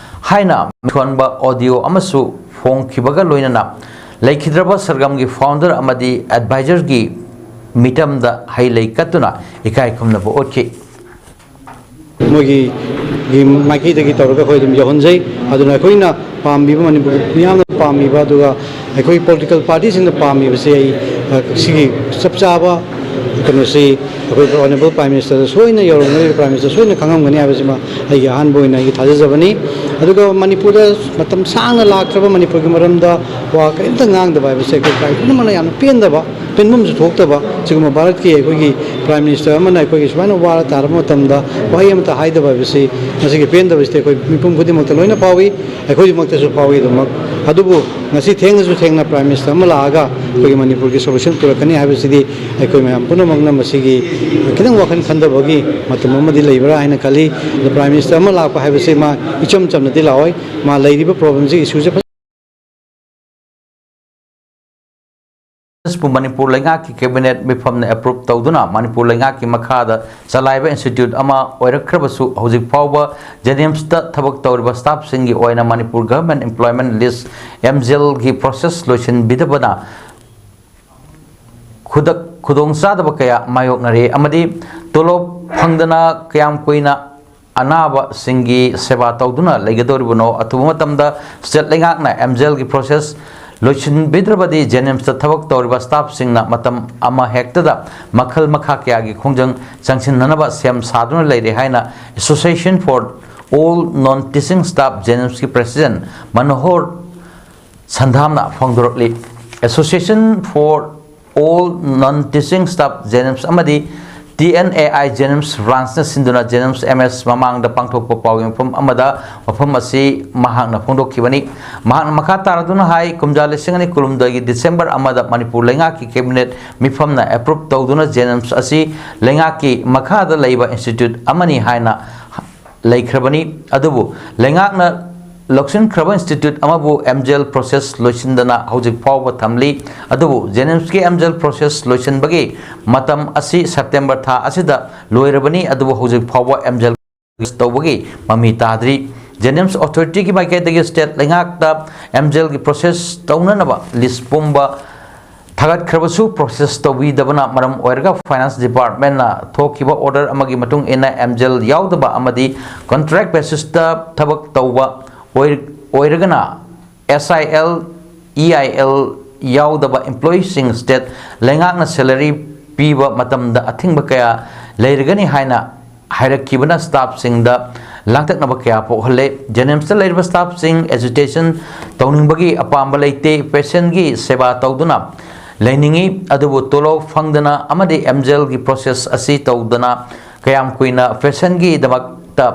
ꯍꯥꯏꯅ ꯃꯤꯡꯊꯣꯟꯕ audio ꯑꯃꯁꯨ ꯐꯣꯡꯈꯤꯕꯒ ꯂꯣꯏꯅꯅ ꯂꯩꯈꯤꯗ꯭ꯔꯕ ꯁꯔꯒꯝꯒꯤ founder ꯑꯃꯗꯤ advisorꯒꯤ ꯃꯤꯇꯝꯗ ꯍꯩ ꯂꯩ ꯀꯠꯇꯨꯅ ꯏꯀꯥꯏ ꯈꯨꯝꯅꯕ ꯎꯠꯈꯤ꯫ ꯃꯣꯏꯒꯤ ꯒꯤ ꯃꯥꯏꯀꯩꯗꯒꯤ ꯇꯧꯔꯒ ꯑꯩꯈꯣꯏ ꯑꯗꯨꯝ ꯌꯧꯍꯟꯖꯩ꯫ ꯑꯗꯨꯅ ꯑꯩꯈꯣꯏꯅ ꯄꯥꯝꯕꯤꯕ, ꯃꯅꯤꯄꯨꯔꯒꯤ ꯃꯤꯌꯥꯝꯅ ꯄꯥꯝꯃꯤꯕ, ꯑꯗꯨꯒ ꯑꯩꯈꯣꯏ political partyꯁꯤꯡꯅ ꯄꯥꯝꯃꯤꯕꯁꯦ ꯑꯩ, ꯑ, ꯁꯤꯒꯤ ꯆꯞ ꯆꯥꯕ ꯀꯩꯅꯣꯁꯤ ꯑꯩꯈꯣꯏ Honourable Prime Ministerꯗ ꯁꯣꯏꯅ ꯌꯧꯔꯝꯒꯅꯤ, Prime Minister ꯁꯣꯏꯅ ꯈꯪꯉꯝꯒꯅꯤ ꯍꯥꯏꯕꯁꯤꯃ ꯑꯩꯒꯤ ꯑꯍꯥꯟꯕ ꯑꯣꯏꯅ ꯑꯩꯒꯤ ꯊꯥꯖꯖꯕꯅꯤ꯫ ꯑꯗꯨꯒ ꯃꯅꯤꯄꯨꯔꯗ ꯃꯇꯝ ꯁꯥꯡꯅ ꯂꯥꯛꯇ꯭ꯔꯕ ꯃꯅꯤꯄꯨꯔꯒꯤ ꯃꯔꯝꯗ ꯋꯥ ꯀꯔꯤꯝꯇ ꯉꯥꯡꯗꯕ ꯍꯥꯏꯕꯁꯦ ꯑꯩꯈꯣꯏ ꯀꯔꯤ ꯄꯨꯝꯅꯃꯛꯅ ꯌꯥꯝꯅ ꯄꯦꯟꯗꯕ, ꯄꯦꯟꯐꯝꯁꯨ ꯊꯣꯛꯇꯕ ꯁꯤꯒꯨꯝꯕ ꯚꯥꯔꯠꯀꯤ ꯑꯩꯈꯣꯏꯒꯤ Prime Minister ꯑꯃꯅ ꯑꯩꯈꯣꯏꯒꯤ ꯁꯨꯃꯥꯏꯅ ꯋꯥꯔ ꯇꯥꯔꯕ ꯃꯇꯝꯗ ꯋꯥꯍꯩ ꯑꯃꯇ ꯍꯥꯏꯗꯕ ꯍꯥꯏꯕꯁꯤ, ꯃꯁꯤꯒꯤ ꯄꯦꯟꯗꯕꯁꯤꯗꯤ ꯑꯩꯈꯣꯏ ꯃꯤꯄꯨꯝ ꯈꯨꯗꯤꯡꯃꯛꯇ ꯂꯣꯏꯅ ꯐꯥꯎꯏ, ꯑꯩꯈꯣꯏꯒꯤꯃꯛꯇꯁꯨ ꯐꯥꯎꯏ ꯑꯗꯨꯃꯛ꯫ ꯑꯗꯨꯕꯨ ꯉꯁꯤ ꯊꯦꯡꯅꯁꯨ ꯊꯦꯡꯅ Prime Minister ꯑꯃ ꯂꯥꯛꯑꯒ ꯑꯩꯈꯣꯏꯒꯤ ꯃꯅꯤꯄꯨꯔꯒꯤ solution ꯄꯨꯔꯛꯀꯅꯤ ꯍꯥꯏꯕꯁꯤꯗꯤ ꯑꯩꯈꯣꯏ ꯃꯌꯥꯝ ꯄꯨꯝꯅꯃꯛꯅ ꯃꯁꯤꯒꯤ ꯈꯤꯇꯪ ꯋꯥꯈꯜ ꯈꯟꯊꯕꯒꯤ ꯃꯇꯝ ꯑꯃꯗꯤ ꯂꯩꯕ꯭ꯔꯥ ꯍꯥꯏꯅ ꯈꯜꯂꯤ꯫ ꯑꯗꯣ Prime Minister ꯑꯃ ꯂꯥꯛꯄ ꯍꯥꯏꯕꯁꯤ ꯃꯥ ꯏꯆꯝ ꯆꯝꯅꯗꯤ ꯂꯥꯛꯑꯣꯏ, ꯃꯥ ꯂꯩꯔꯤꯕ problemꯁꯤ, issueꯁꯦ ꯐꯖ- ꯄꯨ ꯃꯅꯤꯄꯨꯔ ꯂꯩꯉꯥꯛꯀꯤ Cabinet ꯃꯤꯐꯝꯅ approve ꯇꯧꯗꯨꯅ ꯃꯅꯤꯄꯨꯔ ꯂꯩꯉꯥꯛꯀꯤ ꯃꯈꯥꯗ ꯆꯂꯥꯏꯕ institute ꯑꯃ ꯑꯣꯏꯔꯛꯈ꯭ꯔꯕꯁꯨ, ꯍꯧꯖꯤꯛ ꯐꯥꯎꯕ JNIMSꯇ ꯊꯕꯛ ꯇꯧꯔꯤꯕ staffꯁꯤꯡꯒꯤ ꯑꯣꯏꯅ Manipur Government Employment List, MGLꯒꯤ process ꯂꯣꯏꯁꯤꯟꯕꯤꯗꯕꯅ ꯈꯨꯗꯛ ꯈꯨꯗꯣꯡꯆꯥꯗꯕ ꯀꯌꯥ ꯃꯥꯌꯣꯛꯅꯔꯦ ꯑꯃꯗꯤ ꯇꯣꯂꯣꯞ ꯐꯪꯗꯅ ꯀꯌꯥꯝ ꯀꯨꯏꯅ ꯑꯅꯥꯕꯁꯤꯡꯒꯤ ꯁꯦꯕꯥ ꯇꯧꯗꯨꯅ ꯂꯩꯒꯗꯧꯔꯤꯕꯅꯣ? ꯑꯊꯨꯕ ꯃꯇꯝꯗ state ꯂꯩꯉꯥꯛꯅ MGLꯒꯤ process ꯂꯣꯏꯁꯤꯟꯕꯤꯗ꯭ꯔꯕꯗꯤ JNIMSꯇ ꯊꯕꯛ ꯇꯧꯔꯤꯕ staffꯁꯤꯡꯅ ꯃꯇꯝ ꯑꯃꯍꯦꯛꯇꯗ ꯃꯈꯜ ꯃꯈꯥ ꯀꯌꯥꯒꯤ ꯈꯣꯡꯖꯪ ꯆꯪꯁꯤꯟꯅꯅꯕ ꯁꯦꯝ ꯁꯥꯗꯨꯅ ꯂꯩꯔꯦ ꯍꯥꯏꯅ Association for All Non-Teaching Staff, JNIMSꯀꯤ President ꯃꯅꯣꯍꯔ ꯁꯟꯙꯥꯝꯅ ꯐꯣꯡꯗꯣꯔꯛꯂꯤ꯫ Association for All Non-Teaching Staff, JNIMS ꯑꯃꯗꯤ ꯇꯤ ꯑꯦꯟ ꯑꯦ ꯑꯥꯏ ꯖꯦꯅꯤꯝꯁ ꯕ꯭ꯔꯥꯟꯁꯅ ꯁꯤꯟꯗꯨꯅ ꯖꯦꯅꯤꯝꯁ ꯑꯦꯝ ꯑꯦꯁ ꯃꯃꯥꯡꯗ ꯄꯥꯡꯊꯣꯛꯄ ꯄꯥꯎꯒꯤ ꯃꯐꯝ ꯑꯃꯗ ꯋꯥꯐꯝ ꯑꯁꯤ ꯃꯍꯥꯛꯅ ꯐꯣꯡꯗꯣꯛꯈꯤꯕꯅꯤ꯫ ꯃꯍꯥꯛꯅ ꯃꯈꯥ ꯇꯥꯔꯗꯨꯅ ꯍꯥꯏ, ꯀꯨꯝꯖꯥ ꯂꯤꯁꯤꯡ ꯑꯅꯤ ꯀꯨꯟꯍꯨꯝꯗꯣꯏꯒꯤ ꯗꯤꯁꯦꯝꯕꯔ ꯑꯃꯗ ꯃꯅꯤꯄꯨꯔ ꯂꯩꯉꯥꯛꯀꯤ ꯀꯦꯕꯤꯅꯦꯠ ꯃꯤꯐꯝꯅ ꯑꯦꯄ꯭ꯔꯨꯞ ꯇꯧꯗꯨꯅ ꯖꯦꯅꯤꯝꯁ ꯑꯁꯤ ꯂꯩꯉꯥꯛꯀꯤ ꯃꯈꯥꯗ ꯂꯩꯕ ꯏꯟꯁꯇꯤꯇ꯭ꯌꯨꯠ ꯑꯃꯅꯤ ꯍꯥꯏꯅ ꯂꯩꯈ꯭ꯔꯕꯅꯤ꯫ ꯑꯗꯨꯕꯨ ꯂꯩꯉꯥꯛꯅ ꯂꯧꯁꯤꯟꯈ꯭ꯔꯕ ꯏꯟꯁꯇꯤꯇ꯭ꯌꯨꯠ ꯑꯃꯕꯨ ꯑꯦꯝꯖꯦꯜ ꯄ꯭ꯔꯣꯁꯦꯁ ꯂꯣꯏꯁꯤꯟꯗꯅ ꯍꯧꯖꯤꯛ ꯐꯥꯎꯕ ꯊꯝꯂꯤ꯫ ꯑꯗꯨꯕꯨ ꯖꯦꯅꯤꯝꯁꯀꯤ ꯑꯦꯝꯖꯦꯜ ꯄ꯭ꯔꯣꯁꯦꯁ ꯂꯣꯏꯁꯤꯟꯕꯒꯤ ꯃꯇꯝ ꯑꯁꯤ ꯁꯦꯞꯇꯦꯝꯕꯔ ꯊꯥ ꯑꯁꯤꯗ ꯂꯣꯏꯔꯕꯅꯤ꯫ ꯑꯗꯨꯕꯨ ꯍꯧꯖꯤꯛ ꯐꯥꯎꯕ ꯑꯦꯝꯖꯦꯜ ꯇꯧꯕꯒꯤ ꯃꯃꯤ ꯇꯥꯗ꯭ꯔꯤ꯫ ꯖꯦꯅꯤꯝꯁ ꯑꯣꯊꯣꯔꯤꯇꯤꯒꯤ ꯃꯥꯏꯀꯩꯗꯒꯤ ꯁ꯭ꯇꯦꯠ ꯂꯩꯉꯥꯛꯇ ꯑꯦꯝꯖꯦꯜꯒꯤ ꯄ꯭ꯔꯣꯁꯦꯁ ꯇꯧꯅꯅꯕ ꯂꯤꯁ ꯄꯨꯝꯕ ꯊꯥꯒꯠꯈ꯭ꯔꯕꯁꯨ ꯄ꯭ꯔꯣꯁꯦꯁ ꯇꯧꯕꯤꯗꯕꯅ ꯃꯔꯝ ꯑꯣꯏꯔꯒ ꯐꯥꯏꯅꯥꯟꯁ ꯗꯤꯄꯥꯔꯠꯃꯦꯟꯅ ꯊꯣꯛꯈꯤꯕ ꯑꯣꯔꯗꯔ ꯑꯃꯒꯤ ꯃꯇꯨꯡ ꯏꯟꯅ ꯑꯦꯝꯖꯦꯜ ꯌꯥꯎꯗꯕ ꯑꯃꯗꯤ ꯀꯟꯇ꯭ꯔꯦꯛ ꯕꯦꯁꯤꯁꯇ ꯊꯕꯛ ꯇꯧꯕ ꯑꯣꯏ-, ꯑꯣꯏꯔꯒꯅ ꯑꯦꯁ ꯑꯥꯏ ꯑꯦꯜ, ꯏ ꯑꯥꯏ ꯑꯦꯜ ꯌꯥꯎꯗꯕ ꯏꯝꯄ꯭ꯂꯣꯌꯤꯁꯤꯡ ꯁ꯭ꯇꯦꯠ ꯂꯩꯉꯥꯛꯅ ꯁꯦꯂꯔꯤ ꯄꯤꯕ ꯃꯇꯝꯗ ꯑꯊꯤꯡꯕ ꯀꯌꯥ ꯂꯩꯔꯒꯅꯤ ꯍꯥꯏꯅ ꯍꯥꯏꯔꯛꯈꯤꯕꯅ ꯁ꯭ꯇꯥꯐꯁꯤꯡꯗ ꯂꯥꯡꯇꯛꯅꯕ ꯀꯌꯥ ꯄꯣꯛꯍꯜꯂꯦ꯫ ꯖꯦꯅꯤꯝꯁꯇ ꯂꯩꯔꯤꯕ ꯁ꯭ꯇꯥꯐꯁꯤꯡ ꯑꯦꯖꯤꯇꯦꯁꯟ ꯇꯧꯅꯤꯡꯕꯒꯤ ꯑꯄꯥꯝꯕ ꯂꯩꯇꯦ꯫ ꯄꯦꯁꯦꯟꯒꯤ ꯁꯦꯕꯥ ꯇꯧꯗꯨꯅ ꯂꯩꯅꯤꯡꯏ, ꯑꯗꯨꯕꯨ ꯇꯣꯂꯣꯞ ꯐꯪꯗꯅ ꯑꯃꯗꯤ ꯑꯦꯝꯖꯦꯜꯒꯤ ꯄ꯭ꯔꯣꯁꯦꯁ ꯑꯁꯤ ꯇꯧꯗꯅ ꯀꯌꯥꯝ ꯀꯨꯏꯅ ꯄꯦꯁꯦꯟꯒꯤꯗꯃꯛꯇ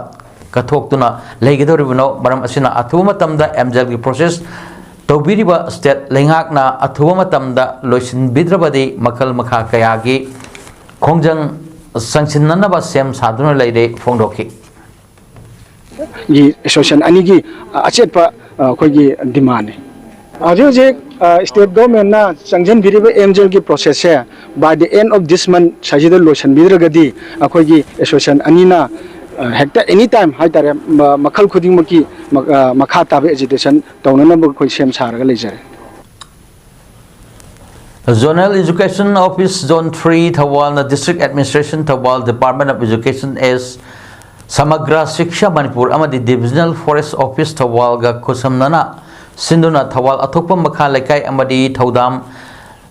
ꯀꯠꯊꯣꯛꯇꯨꯅ ꯂꯩꯒꯗꯧꯔꯤꯕꯅꯣ? ꯃꯔꯝ ꯑꯁꯤꯅ ꯑꯊꯨꯕ ꯃꯇꯝꯗ ꯑꯦꯝꯖꯦꯜꯒꯤ ꯄ꯭ꯔꯣꯁꯦꯁ ꯇꯧꯕꯤꯔꯤꯕ ꯁ꯭ꯇꯦꯠ ꯂꯩꯉꯥꯛꯅ ꯑꯊꯨꯕ ꯃꯇꯝꯗ ꯂꯣꯏꯁꯤꯟꯕꯤꯗ꯭ꯔꯕꯗꯤ ꯃꯈꯜ ꯃꯈꯥ ꯀꯌꯥꯒꯤ ꯈꯣꯡꯖꯪ ꯆꯪꯁꯤꯟꯅꯅꯕ ꯁꯦꯝ ꯁꯥꯗꯨꯅ ꯂꯩꯔꯦ ꯐꯣꯡꯗꯣꯛꯈꯤ꯫ ꯒꯤ ꯑꯦꯁꯣꯁꯤꯌꯦꯁꯟ ꯑꯅꯤꯒꯤ ꯑꯆꯦꯠꯄ ꯑꯩꯈꯣꯏꯒꯤ ꯗꯤꯃꯥꯟꯅꯤ꯫ ꯍꯧꯖꯤꯛ ꯍꯧꯖꯤꯛ ꯁ꯭ꯇꯦꯠ ꯒꯣꯔꯃꯦꯟꯅ ꯆꯪꯁꯤꯟꯕꯤꯔꯤꯕ ꯑꯦꯝꯖꯦꯜꯒꯤ ꯄ꯭ꯔꯣꯁꯦꯁꯁꯦ by the end of this month ꯁ꯭ꯋꯥꯏꯁꯤꯗ ꯂꯣꯏꯁꯤꯟꯕꯤꯗ꯭ꯔꯒꯗꯤ ꯑꯩꯈꯣꯏꯒꯤ ꯑꯦꯁꯣꯁꯤꯌꯦꯁꯟ ꯑꯅꯤꯅ ꯍꯦꯛꯇ ꯑꯦꯅꯤ ꯇꯥꯏꯝ ꯍꯥꯏꯇꯥꯔꯦ, ꯃꯈꯜ ꯈꯨꯗꯤꯡꯃꯛꯀꯤ ꯃꯈꯥ ꯇꯥꯕ ꯑꯦꯖꯤꯇꯦꯁꯟ ꯇꯧꯅꯅꯕ ꯑꯩꯈꯣꯏ ꯁꯦꯝ ꯁꯥꯔꯒ ꯂꯩꯖꯔꯦ꯫ Zonal Education Office Zone three ꯊꯧꯕꯥꯜꯅ District Administration Thoubal, Department of Education S, Samagra Shiksha Manipur ꯑꯃꯗꯤ Divisional Forest Office ꯊꯧꯕꯥꯜꯒ ꯈꯨꯠꯁꯝꯅꯅ ꯁꯤꯟꯗꯨꯅ ꯊꯧꯕꯥꯜ ꯑꯊꯣꯛꯄ ꯃꯈꯥ ꯂꯩꯀꯥꯏ ꯑꯃꯗꯤ ꯊꯧꯗꯥꯝ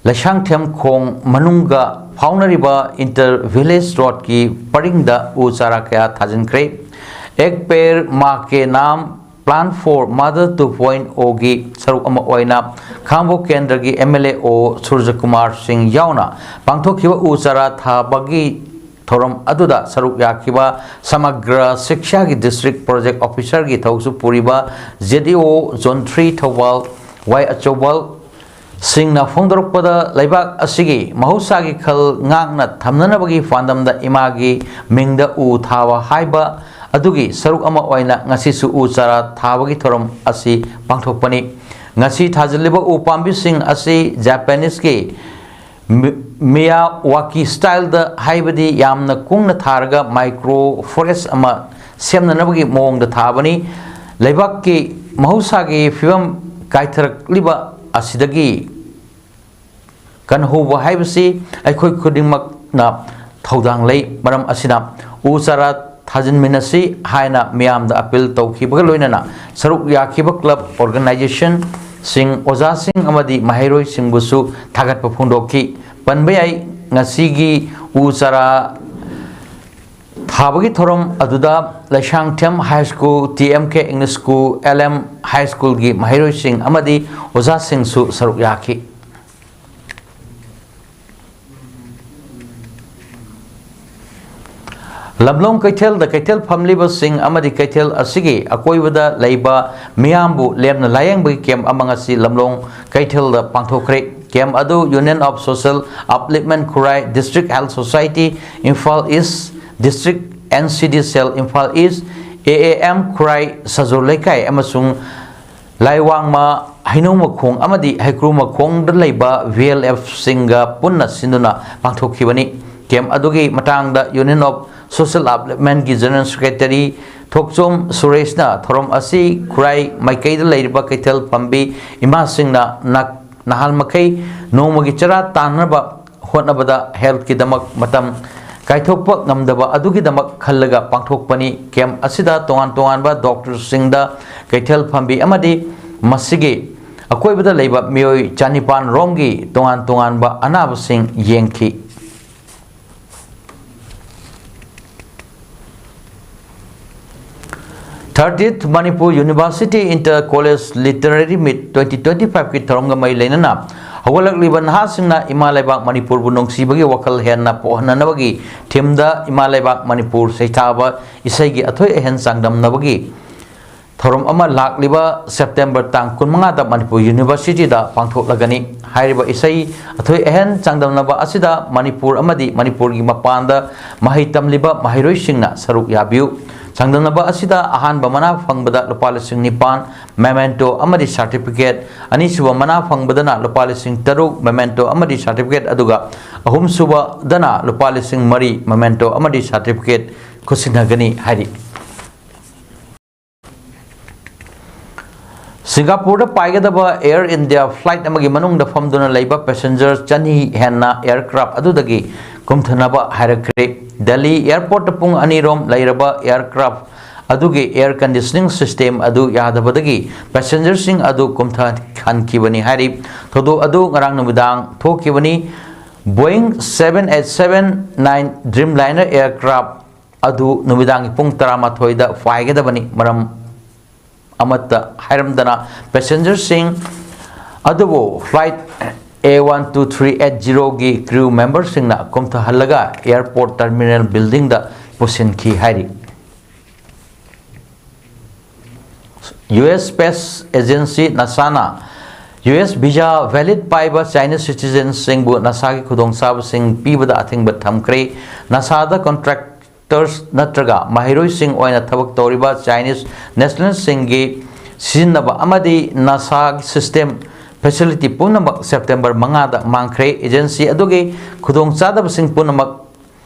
ꯂꯩꯁꯥꯡꯊꯦꯝ ꯈꯣꯡ ꯃꯅꯨꯡꯒ ꯐꯥꯎꯅꯔꯤꯕ Inter Village Roadꯀꯤ ꯄꯔꯤꯡꯗ ꯎ ꯆꯥꯔꯥ ꯀꯌꯥ ꯊꯥꯖꯤꯟꯈ꯭ꯔꯦ꯫ Ek Ped Maa Ke Naam Plant for Mother two point O ꯒꯤ ꯁꯔꯨꯛ ꯑꯃ ꯑꯣꯏꯅ ꯈꯥꯡꯕꯣꯛ ꯀꯦꯟꯗ꯭ꯔꯒꯤ ꯑꯦꯝ ꯑꯦꯜ ꯑꯦ ꯑꯣ ꯁꯨꯔꯖꯀꯨꯃꯥꯔ ꯁꯤꯡ ꯌꯥꯎꯅ ꯄꯥꯡꯊꯣꯛꯈꯤꯕ ꯎ ꯆꯥꯔꯥ ꯊꯥꯕꯒꯤ ꯊꯧꯔꯝ ꯑꯗꯨꯗ ꯁꯔꯨꯛ ꯌꯥꯈꯤꯕ ꯁꯃꯒ꯭ꯔ ꯁꯤꯛꯁꯥꯒꯤ district project officerꯒꯤ ꯊꯧꯁꯨ ꯄꯨꯔꯤꯕ ZEO Zone three ꯊꯧꯕꯥꯜ ꯋꯥꯏ ꯑꯆꯧꯕ ꯁꯤꯡꯅ ꯐꯣꯡꯗꯣꯔꯛꯄꯗ, ꯂꯩꯕꯥꯛ ꯑꯁꯤꯒꯤ ꯃꯍꯧꯁꯥꯒꯤ ꯈꯜ ꯉꯥꯛꯅ ꯊꯝꯅꯅꯕꯒꯤ ꯄꯥꯟꯗꯝꯗ ꯏꯃꯥꯒꯤ ꯃꯤꯡꯗ ꯎ ꯊꯥꯕ ꯍꯥꯏꯕ ꯑꯗꯨꯒꯤ ꯁꯔꯨꯛ ꯑꯃ ꯑꯣꯏꯅ ꯉꯁꯤꯁꯨ ꯎ ꯆꯥꯔꯥ ꯊꯥꯕꯒꯤ ꯊꯧꯔꯝ ꯑꯁꯤ ꯄꯥꯡꯊꯣꯛꯄꯅꯤ꯫ ꯉꯁꯤ ꯊꯥꯖꯤꯜꯂꯤꯕ ꯎ ꯄꯥꯝꯕꯤꯁꯤꯡ ꯑꯁꯤ Japaneseꯀꯤ ꯃꯤ-, Miyawaki styleꯗ, ꯍꯥꯏꯕꯗꯤ ꯌꯥꯝꯅ ꯀꯨꯡꯅ ꯊꯥꯔꯒ micro forest ꯑꯃ ꯁꯦꯝꯅꯅꯕꯒꯤ ꯃꯑꯣꯡꯗ ꯊꯥꯕꯅꯤ꯫ ꯂꯩꯕꯥꯛꯀꯤ ꯃꯍꯧꯁꯥꯒꯤ ꯐꯤꯕꯝ ꯀꯥꯏꯊꯔꯛꯂꯤꯕ ꯑꯁꯤꯗꯒꯤ ꯀꯟꯍꯧꯕ ꯍꯥꯏꯕꯁꯤ ꯑꯩꯈꯣꯏ ꯈꯨꯗꯤꯡꯃꯛꯅ ꯊꯧꯗꯥꯡ ꯂꯩ꯫ ꯃꯔꯝ ꯑꯁꯤꯅ ꯎ ꯆꯥꯔꯥ ꯊꯥꯖꯤꯟꯃꯤꯟꯅꯁꯤ ꯍꯥꯏꯅ ꯃꯤꯌꯥꯝꯗ appeal ꯇꯧꯈꯤꯕꯒ ꯂꯣꯏꯅꯅ ꯁꯔꯨꯛ ꯌꯥꯈꯤꯕ club, organizationꯁꯤꯡ, ꯑꯣꯖꯥꯁꯤꯡ ꯑꯃꯗꯤ ꯃꯍꯩꯔꯣꯏꯁꯤꯡꯕꯨꯁꯨ ꯊꯥꯒꯠꯄ ꯐꯣꯡꯗꯣꯛꯈꯤ꯫ ꯄꯟꯕ ꯌꯥꯏ, ꯉꯁꯤꯒꯤ ꯎ ꯆꯥꯔꯥ ꯊꯥꯕꯒꯤ ꯊꯧꯔꯝ ꯑꯗꯨꯗ Leishangthem High School, TMK English School, LM High Schoolꯒꯤ ꯃꯍꯩꯔꯣꯏꯁꯤꯡ ꯑꯃꯗꯤ ꯑꯣꯖꯥꯁꯤꯡꯁꯨ ꯁꯔꯨꯛ ꯌꯥꯈꯤ꯫ ꯂꯝꯂꯣꯡ ꯀꯩꯊꯦꯜꯗ ꯀꯩꯊꯦꯜ ꯐꯝꯂꯤꯕꯁꯤꯡ ꯑꯃꯗꯤ ꯀꯩꯊꯦꯜ ꯑꯁꯤꯒꯤ ꯑꯀꯣꯏꯕꯗ ꯂꯩꯕ ꯃꯤꯌꯥꯝꯕꯨ ꯂꯦꯝꯅ ꯂꯥꯌꯦꯡꯕꯒꯤ camp ꯑꯃ ꯉꯁꯤ ꯂꯝꯂꯣꯡ ꯀꯩꯊꯦꯜꯗ ꯄꯥꯡꯊꯣꯛꯈ꯭ꯔꯦ꯫ Camp ꯑꯗꯨ Union of Social Upliftment Khulrai, District Health Society Imphal East, District NCD Cell Imphal East, AAM Khulrai ꯁꯖꯣꯜ ꯂꯩꯀꯥꯏ ꯑꯃꯁꯨꯡ ꯂꯥꯏꯋꯥꯡꯃ, ꯍꯩꯅꯧ ꯃꯈꯣꯡ ꯑꯃꯗꯤ ꯍꯩꯀ꯭ꯔꯨ ꯃꯈꯣꯡꯗ ꯂꯩꯕ VLFꯁꯤꯡꯒ ꯄꯨꯟꯅ ꯁꯤꯟꯗꯨꯅ ꯄꯥꯡꯊꯣꯛꯈꯤꯕꯅꯤ꯫ Camp ꯑꯗꯨꯒꯤ ꯃꯇꯥꯡꯗ Union of Social Upliftmentꯀꯤ General Secretary ꯊꯣꯛꯆꯣꯝ ꯁꯨꯔꯦꯁꯅ ꯊꯧꯔꯝ ꯑꯁꯤ ꯈꯨꯔꯥꯏ ꯃꯥꯏꯀꯩꯗ ꯂꯩꯔꯤꯕ ꯀꯩꯊꯦꯜ ꯐꯝꯕꯤ ꯏꯃꯥꯁꯤꯡꯅ ꯅ-, ꯅꯍꯥꯟ ꯃꯈꯩ ꯅꯣꯡꯃꯒꯤ ꯆꯔꯥ ꯇꯥꯟꯅꯕ ꯍꯣꯠꯅꯕꯗ healthꯀꯤꯗꯃꯛ ꯃꯇꯝ ꯀꯥꯏꯊꯣꯛꯄ ꯉꯝꯗꯕ ꯑꯗꯨꯒꯤꯗꯃꯛ ꯈꯜꯂꯒ ꯄꯥꯡꯊꯣꯛꯄꯅꯤ꯫ Camp ꯑꯁꯤꯗ ꯇꯣꯉꯥꯟ ꯇꯣꯉꯥꯟꯕ doctorꯁꯤꯡꯗ ꯀꯩꯊꯦꯜ ꯐꯝꯕꯤ ꯑꯃꯗꯤ ꯃꯁꯤꯒꯤ ꯑꯀꯣꯏꯕꯗ ꯂꯩꯕ ꯃꯤꯑꯣꯏ ꯆꯅꯤꯄꯥꯟ ꯔꯣꯝꯒꯤ ꯇꯣꯉꯥꯟ ꯇꯣꯉꯥꯟꯕ ꯑꯅꯥꯕꯁꯤꯡ ꯌꯦꯡꯈꯤ꯫ Thirtieth Manipur University Inter College Literary Meet twenty twenty-fiveꯀꯤ ꯊꯧꯔꯝꯒ ꯃꯔꯤ ꯂꯩꯅꯅ ꯍꯧꯒꯠꯂꯛꯂꯤꯕ ꯅꯍꯥꯁꯤꯡꯅ ꯏꯃꯥ ꯂꯩꯕꯥꯛ ꯃꯅꯤꯄꯨꯔꯕꯨ ꯅꯨꯡꯁꯤꯕꯒꯤ ꯋꯥꯈꯜ ꯍꯦꯟꯅ ꯄꯣꯛꯍꯟꯅꯅꯕꯒꯤ theme ꯗ ꯏꯃꯥ ꯂꯩꯕꯥꯛ ꯃꯅꯤꯄꯨꯔ ꯁꯩꯊꯥꯕ ꯏꯁꯩꯒꯤ ꯑꯊꯣꯏ ꯑꯍꯦꯟ ꯆꯥꯡꯗꯝꯅꯕꯒꯤ ꯊꯧꯔꯝ ꯑꯃ ꯂꯥꯛꯂꯤꯕ September ꯇꯥꯡ ꯀꯨꯟꯃꯉꯥꯗ ꯃꯅꯤꯄꯨꯔ University ꯗ ꯄꯥꯡꯊꯣꯛꯂꯒꯅꯤ꯫ ꯍꯥꯏꯔꯤꯕ ꯏꯁꯩ ꯑꯊꯣꯏ ꯑꯍꯦꯟ ꯆꯥꯡꯗꯝꯅꯕ ꯑꯁꯤꯗ ꯃꯅꯤꯄꯨꯔ ꯑꯃꯗꯤ ꯃꯅꯤꯄꯨꯔꯒꯤ ꯃꯄꯥꯟꯗ ꯃꯍꯩ ꯇꯝꯂꯤꯕ ꯃꯍꯩꯔꯣꯏꯁꯤꯡꯅ ꯁꯔꯨꯛ ꯌꯥꯕꯤꯌꯨ꯫ ꯆꯥꯡꯗꯝꯅꯕ ꯑꯁꯤꯗ ꯑꯍꯥꯟꯕ ꯃꯅꯥ ꯐꯪꯕꯗ ꯂꯨꯄꯥ ꯂꯤꯁꯤꯡ ꯅꯤꯄꯥꯟ memento ꯑꯃꯗꯤ certificate, ꯑꯅꯤꯁꯨꯕ ꯃꯅꯥ ꯐꯪꯕꯗꯅ ꯂꯨꯄꯥ ꯂꯤꯁꯤꯡ ꯇꯔꯨꯛ memento ꯑꯃꯗꯤ certificate, ꯑꯗꯨꯒ ꯑꯍꯨꯝꯁꯨꯕꯗꯅ ꯂꯨꯄꯥ ꯂꯤꯁꯤꯡ ꯃꯔꯤ memento ꯑꯃꯗꯤ certificate ꯈꯨꯠꯁꯤꯟꯅꯒꯅꯤ ꯍꯥꯏꯔꯤ꯫ ꯁꯤꯡꯒꯥꯄꯨꯔꯗ ꯄꯥꯏꯒꯗꯕ Air India flight ꯑꯃꯒꯤ ꯃꯅꯨꯡꯗ ꯐꯝꯗꯨꯅ ꯂꯩꯕ passenger ꯆꯅꯤ ꯍꯦꯟꯅ aircraft ꯑꯗꯨꯗꯒꯤ ꯀꯨꯝꯊꯅꯕ ꯍꯥꯏꯔꯛꯈ꯭ꯔꯦ꯫ ꯗꯦꯜꯂꯤ airport ꯇ ꯄꯨꯡ ꯑꯅꯤꯔꯣꯝ ꯂꯩꯔꯕ aircraft ꯑꯗꯨꯒꯤ air conditioning system ꯑꯗꯨ ꯌꯥꯗꯕꯗꯒꯤ passenger ꯁꯤꯡ ꯑꯗꯨ ꯀꯨꯝꯊꯍꯟꯈꯤꯕꯅꯤ ꯍꯥꯏꯔꯤ꯫ ꯊꯧꯗꯣꯛ ꯑꯗꯨ ꯉꯔꯥꯡ ꯅꯨꯃꯤꯗꯥꯡ ꯊꯣꯛꯈꯤꯕꯅꯤ꯫ Boeing seven eight seven nine Dreamliner aircraft ꯑꯗꯨ ꯅꯨꯃꯤꯗꯥꯡꯒꯤ ꯄꯨꯡ ꯇꯔꯥꯃꯥꯊꯣꯏꯗ ꯄꯥꯏꯒꯗꯕꯅꯤ꯫ ꯃꯔꯝ ꯑꯃꯠꯇ ꯍꯥꯏꯔꯝꯗꯅ passenger ꯁꯤꯡ ꯑꯗꯨꯕꯨ flight A one two three eight zero ꯒꯤ crew member ꯁꯤꯡꯅ ꯀꯨꯝꯊꯍꯜꯂꯒ airport terminal building ꯗ ꯄꯨꯁꯤꯟꯈꯤ ꯍꯥꯏꯔꯤ꯫ U S Space Agency NASA ꯅ U S visa valid ꯄꯥꯏꯕ Chinese citizen ꯁꯤꯡꯕꯨ NASA ꯒꯤ ꯈꯨꯗꯣꯡꯆꯥꯕꯁꯤꯡ ꯄꯤꯕꯗ ꯑꯊꯤꯡꯕ ꯊꯝꯈ꯭ꯔꯦ꯫ NASA ꯗ contractors ꯅꯠꯇ꯭ꯔꯒ ꯃꯍꯩꯔꯣꯏꯁꯤꯡ ꯑꯣꯏꯅ ꯊꯕꯛ ꯇꯧꯔꯤꯕ Chinese national ꯁꯤꯡꯒꯤ ꯁꯤꯖꯤꯟꯅꯕ ꯑꯃꯗꯤ NASA ꯒꯤ system facility ꯄꯨꯝꯅꯃꯛ September ꯃꯉꯥꯗ ꯃꯥꯡꯈ꯭ꯔꯦ꯫ Agency ꯑꯗꯨꯒꯤ ꯈꯨꯗꯣꯡꯆꯥꯗꯕꯁꯤꯡ ꯄꯨꯝꯅꯃꯛ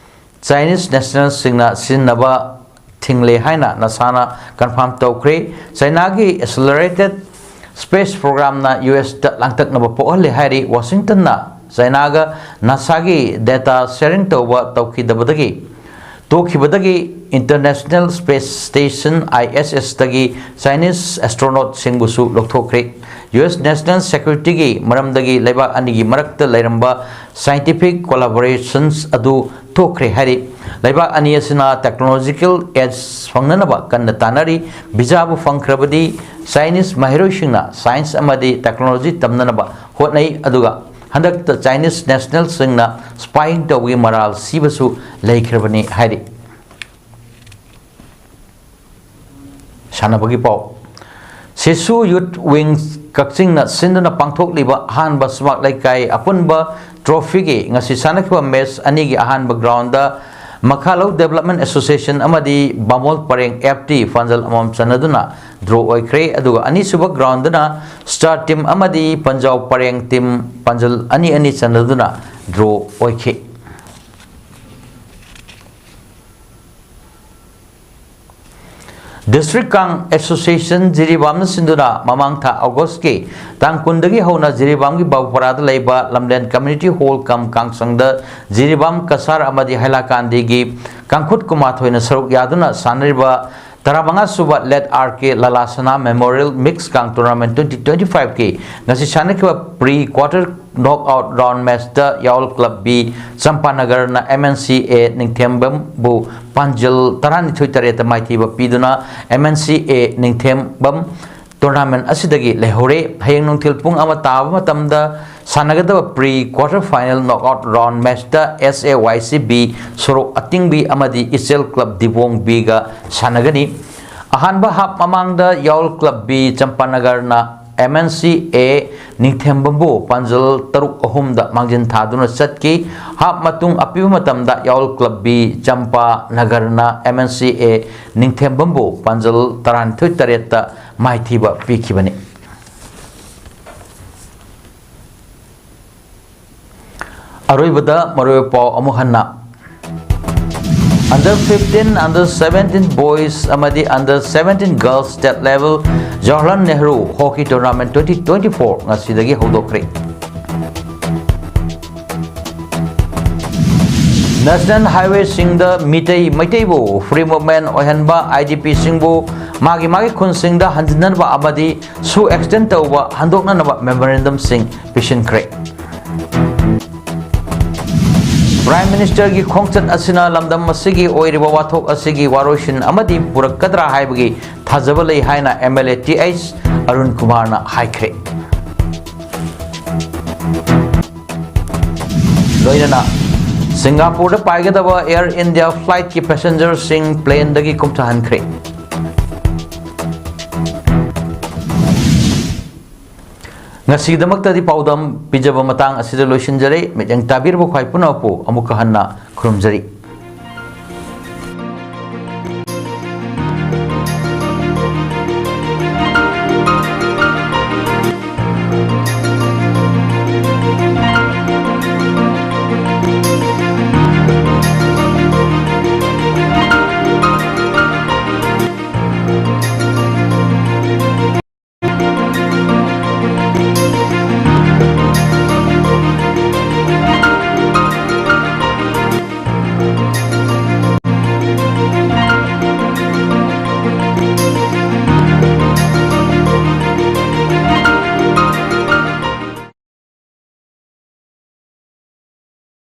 Chinese national ꯁꯤꯡꯅ ꯁꯤꯖꯤꯟꯅꯕ ꯊꯤꯡꯂꯦ ꯍꯥꯏꯅ NASA ꯅ confirm ꯇꯧꯈ꯭ꯔꯦ꯫ China ꯒꯤ accelerated space program ꯅ U S ꯇ ꯂꯥꯡꯇꯛꯅꯕ ꯄꯣꯛꯍꯜꯂꯦ ꯍꯥꯏꯔꯤ꯫ Washington ꯅ China ꯒ NASA ꯒꯤ data sharing ꯇꯧꯕ ꯇꯧꯈꯤꯗꯕꯗꯒꯤ ꯇꯣꯛꯈꯤꯕꯗꯒꯤ International Space Station, ISS, ꯇꯒꯤ Chinese astronaut ꯁꯤꯡꯕꯨꯁꯨ ꯂꯧꯊꯣꯛꯈ꯭ꯔꯦ꯫ ꯌꯨ ꯑꯦꯁ National Security ꯒꯤ ꯃꯔꯝꯗꯒꯤ ꯂꯩꯕꯥꯛ ꯑꯅꯤꯒꯤ ꯃꯔꯛꯇ ꯂꯩꯔꯝꯕ scientific collaborations ꯑꯗꯨ ꯇꯣꯛꯈ꯭ꯔꯦ ꯍꯥꯏꯔꯤ꯫ ꯂꯩꯕꯥꯛ ꯑꯅꯤ ꯑꯁꯤꯅ technological edge ꯐꯪꯅꯅꯕ ꯀꯟꯅ ꯇꯥꯟꯅꯔꯤ꯫ Visa ꯕꯨ ꯐꯪꯈ꯭ꯔꯕꯗꯤ Chinese ꯃꯍꯩꯔꯣꯏꯁꯤꯡꯅ science ꯑꯃꯗꯤ technology ꯇꯝꯅꯅꯕ ꯍꯣꯠꯅꯩ, ꯑꯗꯨꯒ ꯍꯟꯗꯛꯇ Chinese national ꯁꯤꯡꯅ spying ꯇꯧꯕꯒꯤ ꯃꯔꯥꯜ ꯁꯤꯕꯁꯨ ꯂꯩꯈ꯭ꯔꯕꯅꯤ ꯍꯥꯏꯔꯤ꯫ ꯁꯥꯟꯅꯕꯒꯤ ꯄꯥꯎ꯫ ꯁꯤꯁꯨ Youth Wing ꯀꯛꯆꯤꯡꯅ ꯁꯤꯟꯗꯨꯅ ꯄꯥꯡꯊꯣꯛꯂꯤꯕ ꯑꯍꯥꯟꯕ ꯁꯨꯃꯥꯛ ꯂꯩꯀꯥꯏ ꯑꯄꯨꯟꯕ trophy ꯒꯤ ꯉꯁꯤ ꯁꯥꯟꯅꯈꯤꯕ match ꯑꯅꯤꯒꯤ ꯑꯍꯥꯟꯕ ground ꯗ ꯃꯈꯥꯂꯧ Development Association ꯑꯃꯗꯤ ꯕꯥꯃꯣꯜ ꯄꯔꯦꯡ F T ꯄꯥꯟꯖꯜ ꯑꯃꯃꯝ ꯆꯟꯅꯗꯨꯅ draw ꯑꯣꯏꯈ꯭ꯔꯦ꯫ ꯑꯗꯨꯒ ꯑꯅꯤꯁꯨꯕ ground ꯗꯅ Star Team ꯑꯃꯗꯤ ꯄꯟꯖꯥꯎ ꯄꯔꯦꯡ team ꯄꯥꯟꯖꯜ ꯑꯅꯤ ꯑꯅꯤ ꯆꯟꯅꯗꯨꯅ draw ꯑꯣꯏꯈꯤ꯫ District Kang Association ꯖꯤꯔꯤꯕꯥꯝꯅ ꯁꯤꯟꯗꯨꯅ ꯃꯃꯥꯡ ꯊꯥ August ꯀꯤ ꯇꯥꯡ ꯀꯨꯟꯗꯒꯤ ꯍꯧꯅ ꯖꯤꯔꯤꯕꯥꯝꯒꯤ ꯕꯥꯕꯨꯄꯔꯥꯗ ꯂꯩꯕ ꯂꯝꯂꯦꯟ Community Hall ꯀꯝ ꯀꯥꯡꯁꯪꯗ ꯖꯤꯔꯤꯕꯥꯝ ꯀꯁꯥꯔ ꯑꯃꯗꯤ ꯍꯥꯏꯂꯥꯀꯥꯟꯗꯤꯒꯤ ꯀꯥꯡꯈꯨꯠ ꯀꯨꯟꯃꯥꯊꯣꯏꯅ ꯁꯔꯨꯛ ꯌꯥꯗꯨꯅ ꯁꯥꯟꯅꯔꯤꯕ ꯇꯔꯥꯃꯉꯥ ꯁꯨꯕ Late R K ꯂꯂꯥꯁꯅꯥ Memorial Mix Kang Tournament twenty twenty-five ꯀꯤ ꯉꯁꯤ ꯁꯥꯟꯅꯈꯤꯕ pre quarter knockout round match ꯇ ꯌꯥꯎꯜ Club B ꯆꯝꯄꯥꯅꯒꯔꯅ M N C A ꯅꯤꯡꯊꯦꯝꯕꯝꯕꯨ ꯄꯥꯟꯖꯜ ꯇꯔꯥꯅꯤꯊꯣꯏ ꯇꯔꯦꯠꯇ ꯃꯥꯏꯊꯤꯕ ꯄꯤꯗꯨꯅ M N C A ꯅꯤꯡꯊꯦꯝꯕꯝ tournament ꯑꯁꯤꯗꯒꯤ ꯂꯩꯍꯧꯔꯦ꯫ ꯍꯌꯦꯡ ꯅꯨꯡꯊꯤꯜ ꯄꯨꯡ ꯑꯃ ꯇꯥꯕ ꯃꯇꯝꯗ ꯁꯥꯟꯅꯒꯗꯕ pre quarter final knockout round match ꯇ S A Y C B ꯁꯣꯔꯣꯛ ꯑꯇꯤꯡꯕꯤ ꯑꯃꯗꯤ ꯏꯆꯦꯜ Club ꯗꯤꯕꯣꯡ B ꯒ ꯁꯥꯟꯅꯒꯅꯤ꯫ ꯑꯍꯥꯟꯕ half ꯃꯃꯥꯡꯗ ꯌꯥꯎꯜ Club B ꯆꯝꯄꯥꯅꯒꯔꯅ M N C A ꯅꯤꯡꯊꯦꯝꯕꯝꯕꯨ ꯄꯥꯟꯖꯜ ꯇꯔꯨꯛ ꯑꯍꯨꯝꯗ ꯃꯥꯡꯖꯤꯟ ꯊꯥꯗꯨꯅ ꯆꯠꯈꯤ꯫ Half ꯃꯇꯨꯡ ꯑꯄꯤꯕ ꯃꯇꯝꯗ ꯌꯥꯎꯜ Club B ꯆꯝꯄꯥꯅꯒꯔꯅ M N C A ꯅꯤꯡꯊꯦꯝꯕꯝꯕꯨ ꯄꯥꯟꯖꯜ ꯇꯔꯥꯅꯤꯊꯣꯏ ꯇꯔꯦꯠꯇ ꯃꯥꯏꯊꯤꯕ ꯄꯤꯈꯤꯕꯅꯤ꯫ ꯑꯔꯣꯏꯕꯗ ꯃꯔꯨꯑꯣꯏꯕ ꯄꯥꯎ ꯑꯃꯨꯛ ꯍꯟꯅ꯫ Under fifteen, under seventeen boys ꯑꯃꯗꯤ under seventeen girls state level Jawaharlal Nehru Hockey Tournament twenty twenty-four ꯉꯁꯤꯗꯒꯤ ꯍꯧꯗꯣꯛꯈ꯭ꯔꯦ꯫ National Highwayꯁꯤꯡꯗ ꯃꯤꯇꯩ ꯃꯩꯇꯩꯕꯨ free movement ꯑꯣꯏꯍꯟꯕ, IDPꯁꯤꯡꯕꯨ ꯃꯥꯒꯤ ꯃꯥꯒꯤ ꯈꯨꯟꯁꯤꯡꯗ ꯍꯟꯖꯤꯟꯅꯕ ꯑꯃꯗꯤ ꯁꯨ extend ꯇꯧꯕ ꯍꯟꯗꯣꯛꯅꯅꯕ memorandumꯁꯤꯡ ꯄꯤꯁꯤꯟꯈ꯭ꯔꯦ꯫ Prime Ministerꯒꯤ ꯈꯣꯡꯆꯠ ꯑꯁꯤꯅ ꯂꯝꯗꯝ ꯑꯁꯤꯒꯤ ꯑꯣꯏꯔꯤꯕ ꯋꯥꯊꯣꯛ ꯑꯁꯤꯒꯤ ꯋꯥꯔꯣꯏꯁꯤꯟ ꯑꯃꯗꯤ ꯄꯨꯔꯛꯀꯗ꯭ꯔꯥ ꯍꯥꯏꯕꯒꯤ ꯊꯥꯖꯕ ꯂꯩ ꯍꯥꯏꯅ MLA Th ꯑꯔꯨꯟ ꯀꯨꯃꯥꯔꯅ ꯍꯥꯏꯈ꯭ꯔꯦ꯫ ꯂꯣꯏꯅꯅ ꯁꯤꯡꯒꯥꯄꯨꯔꯗ ꯄꯥꯏꯒꯗꯕ Air India flightꯀꯤ passengerꯁꯤꯡ planeꯗꯒꯤ ꯀꯨꯝꯊꯍꯟꯈ꯭ꯔꯦ꯫ ꯉꯁꯤꯒꯤꯗꯃꯛꯇꯗꯤ ꯄꯥꯎꯗꯝ ꯄꯤꯖꯕ ꯃꯇꯥꯡ ꯑꯁꯤꯗ ꯂꯣꯏꯁꯤꯟꯖꯔꯦ꯫ ꯃꯤꯠꯌꯦꯡ ꯇꯥꯕꯤꯔꯕ ꯈ꯭ꯋꯥꯏ ꯄꯨꯝꯅꯃꯛꯄꯨ ꯑꯃꯨꯛꯀ ꯍꯟꯅ ꯈꯨꯔꯨꯝꯖꯔꯤ꯫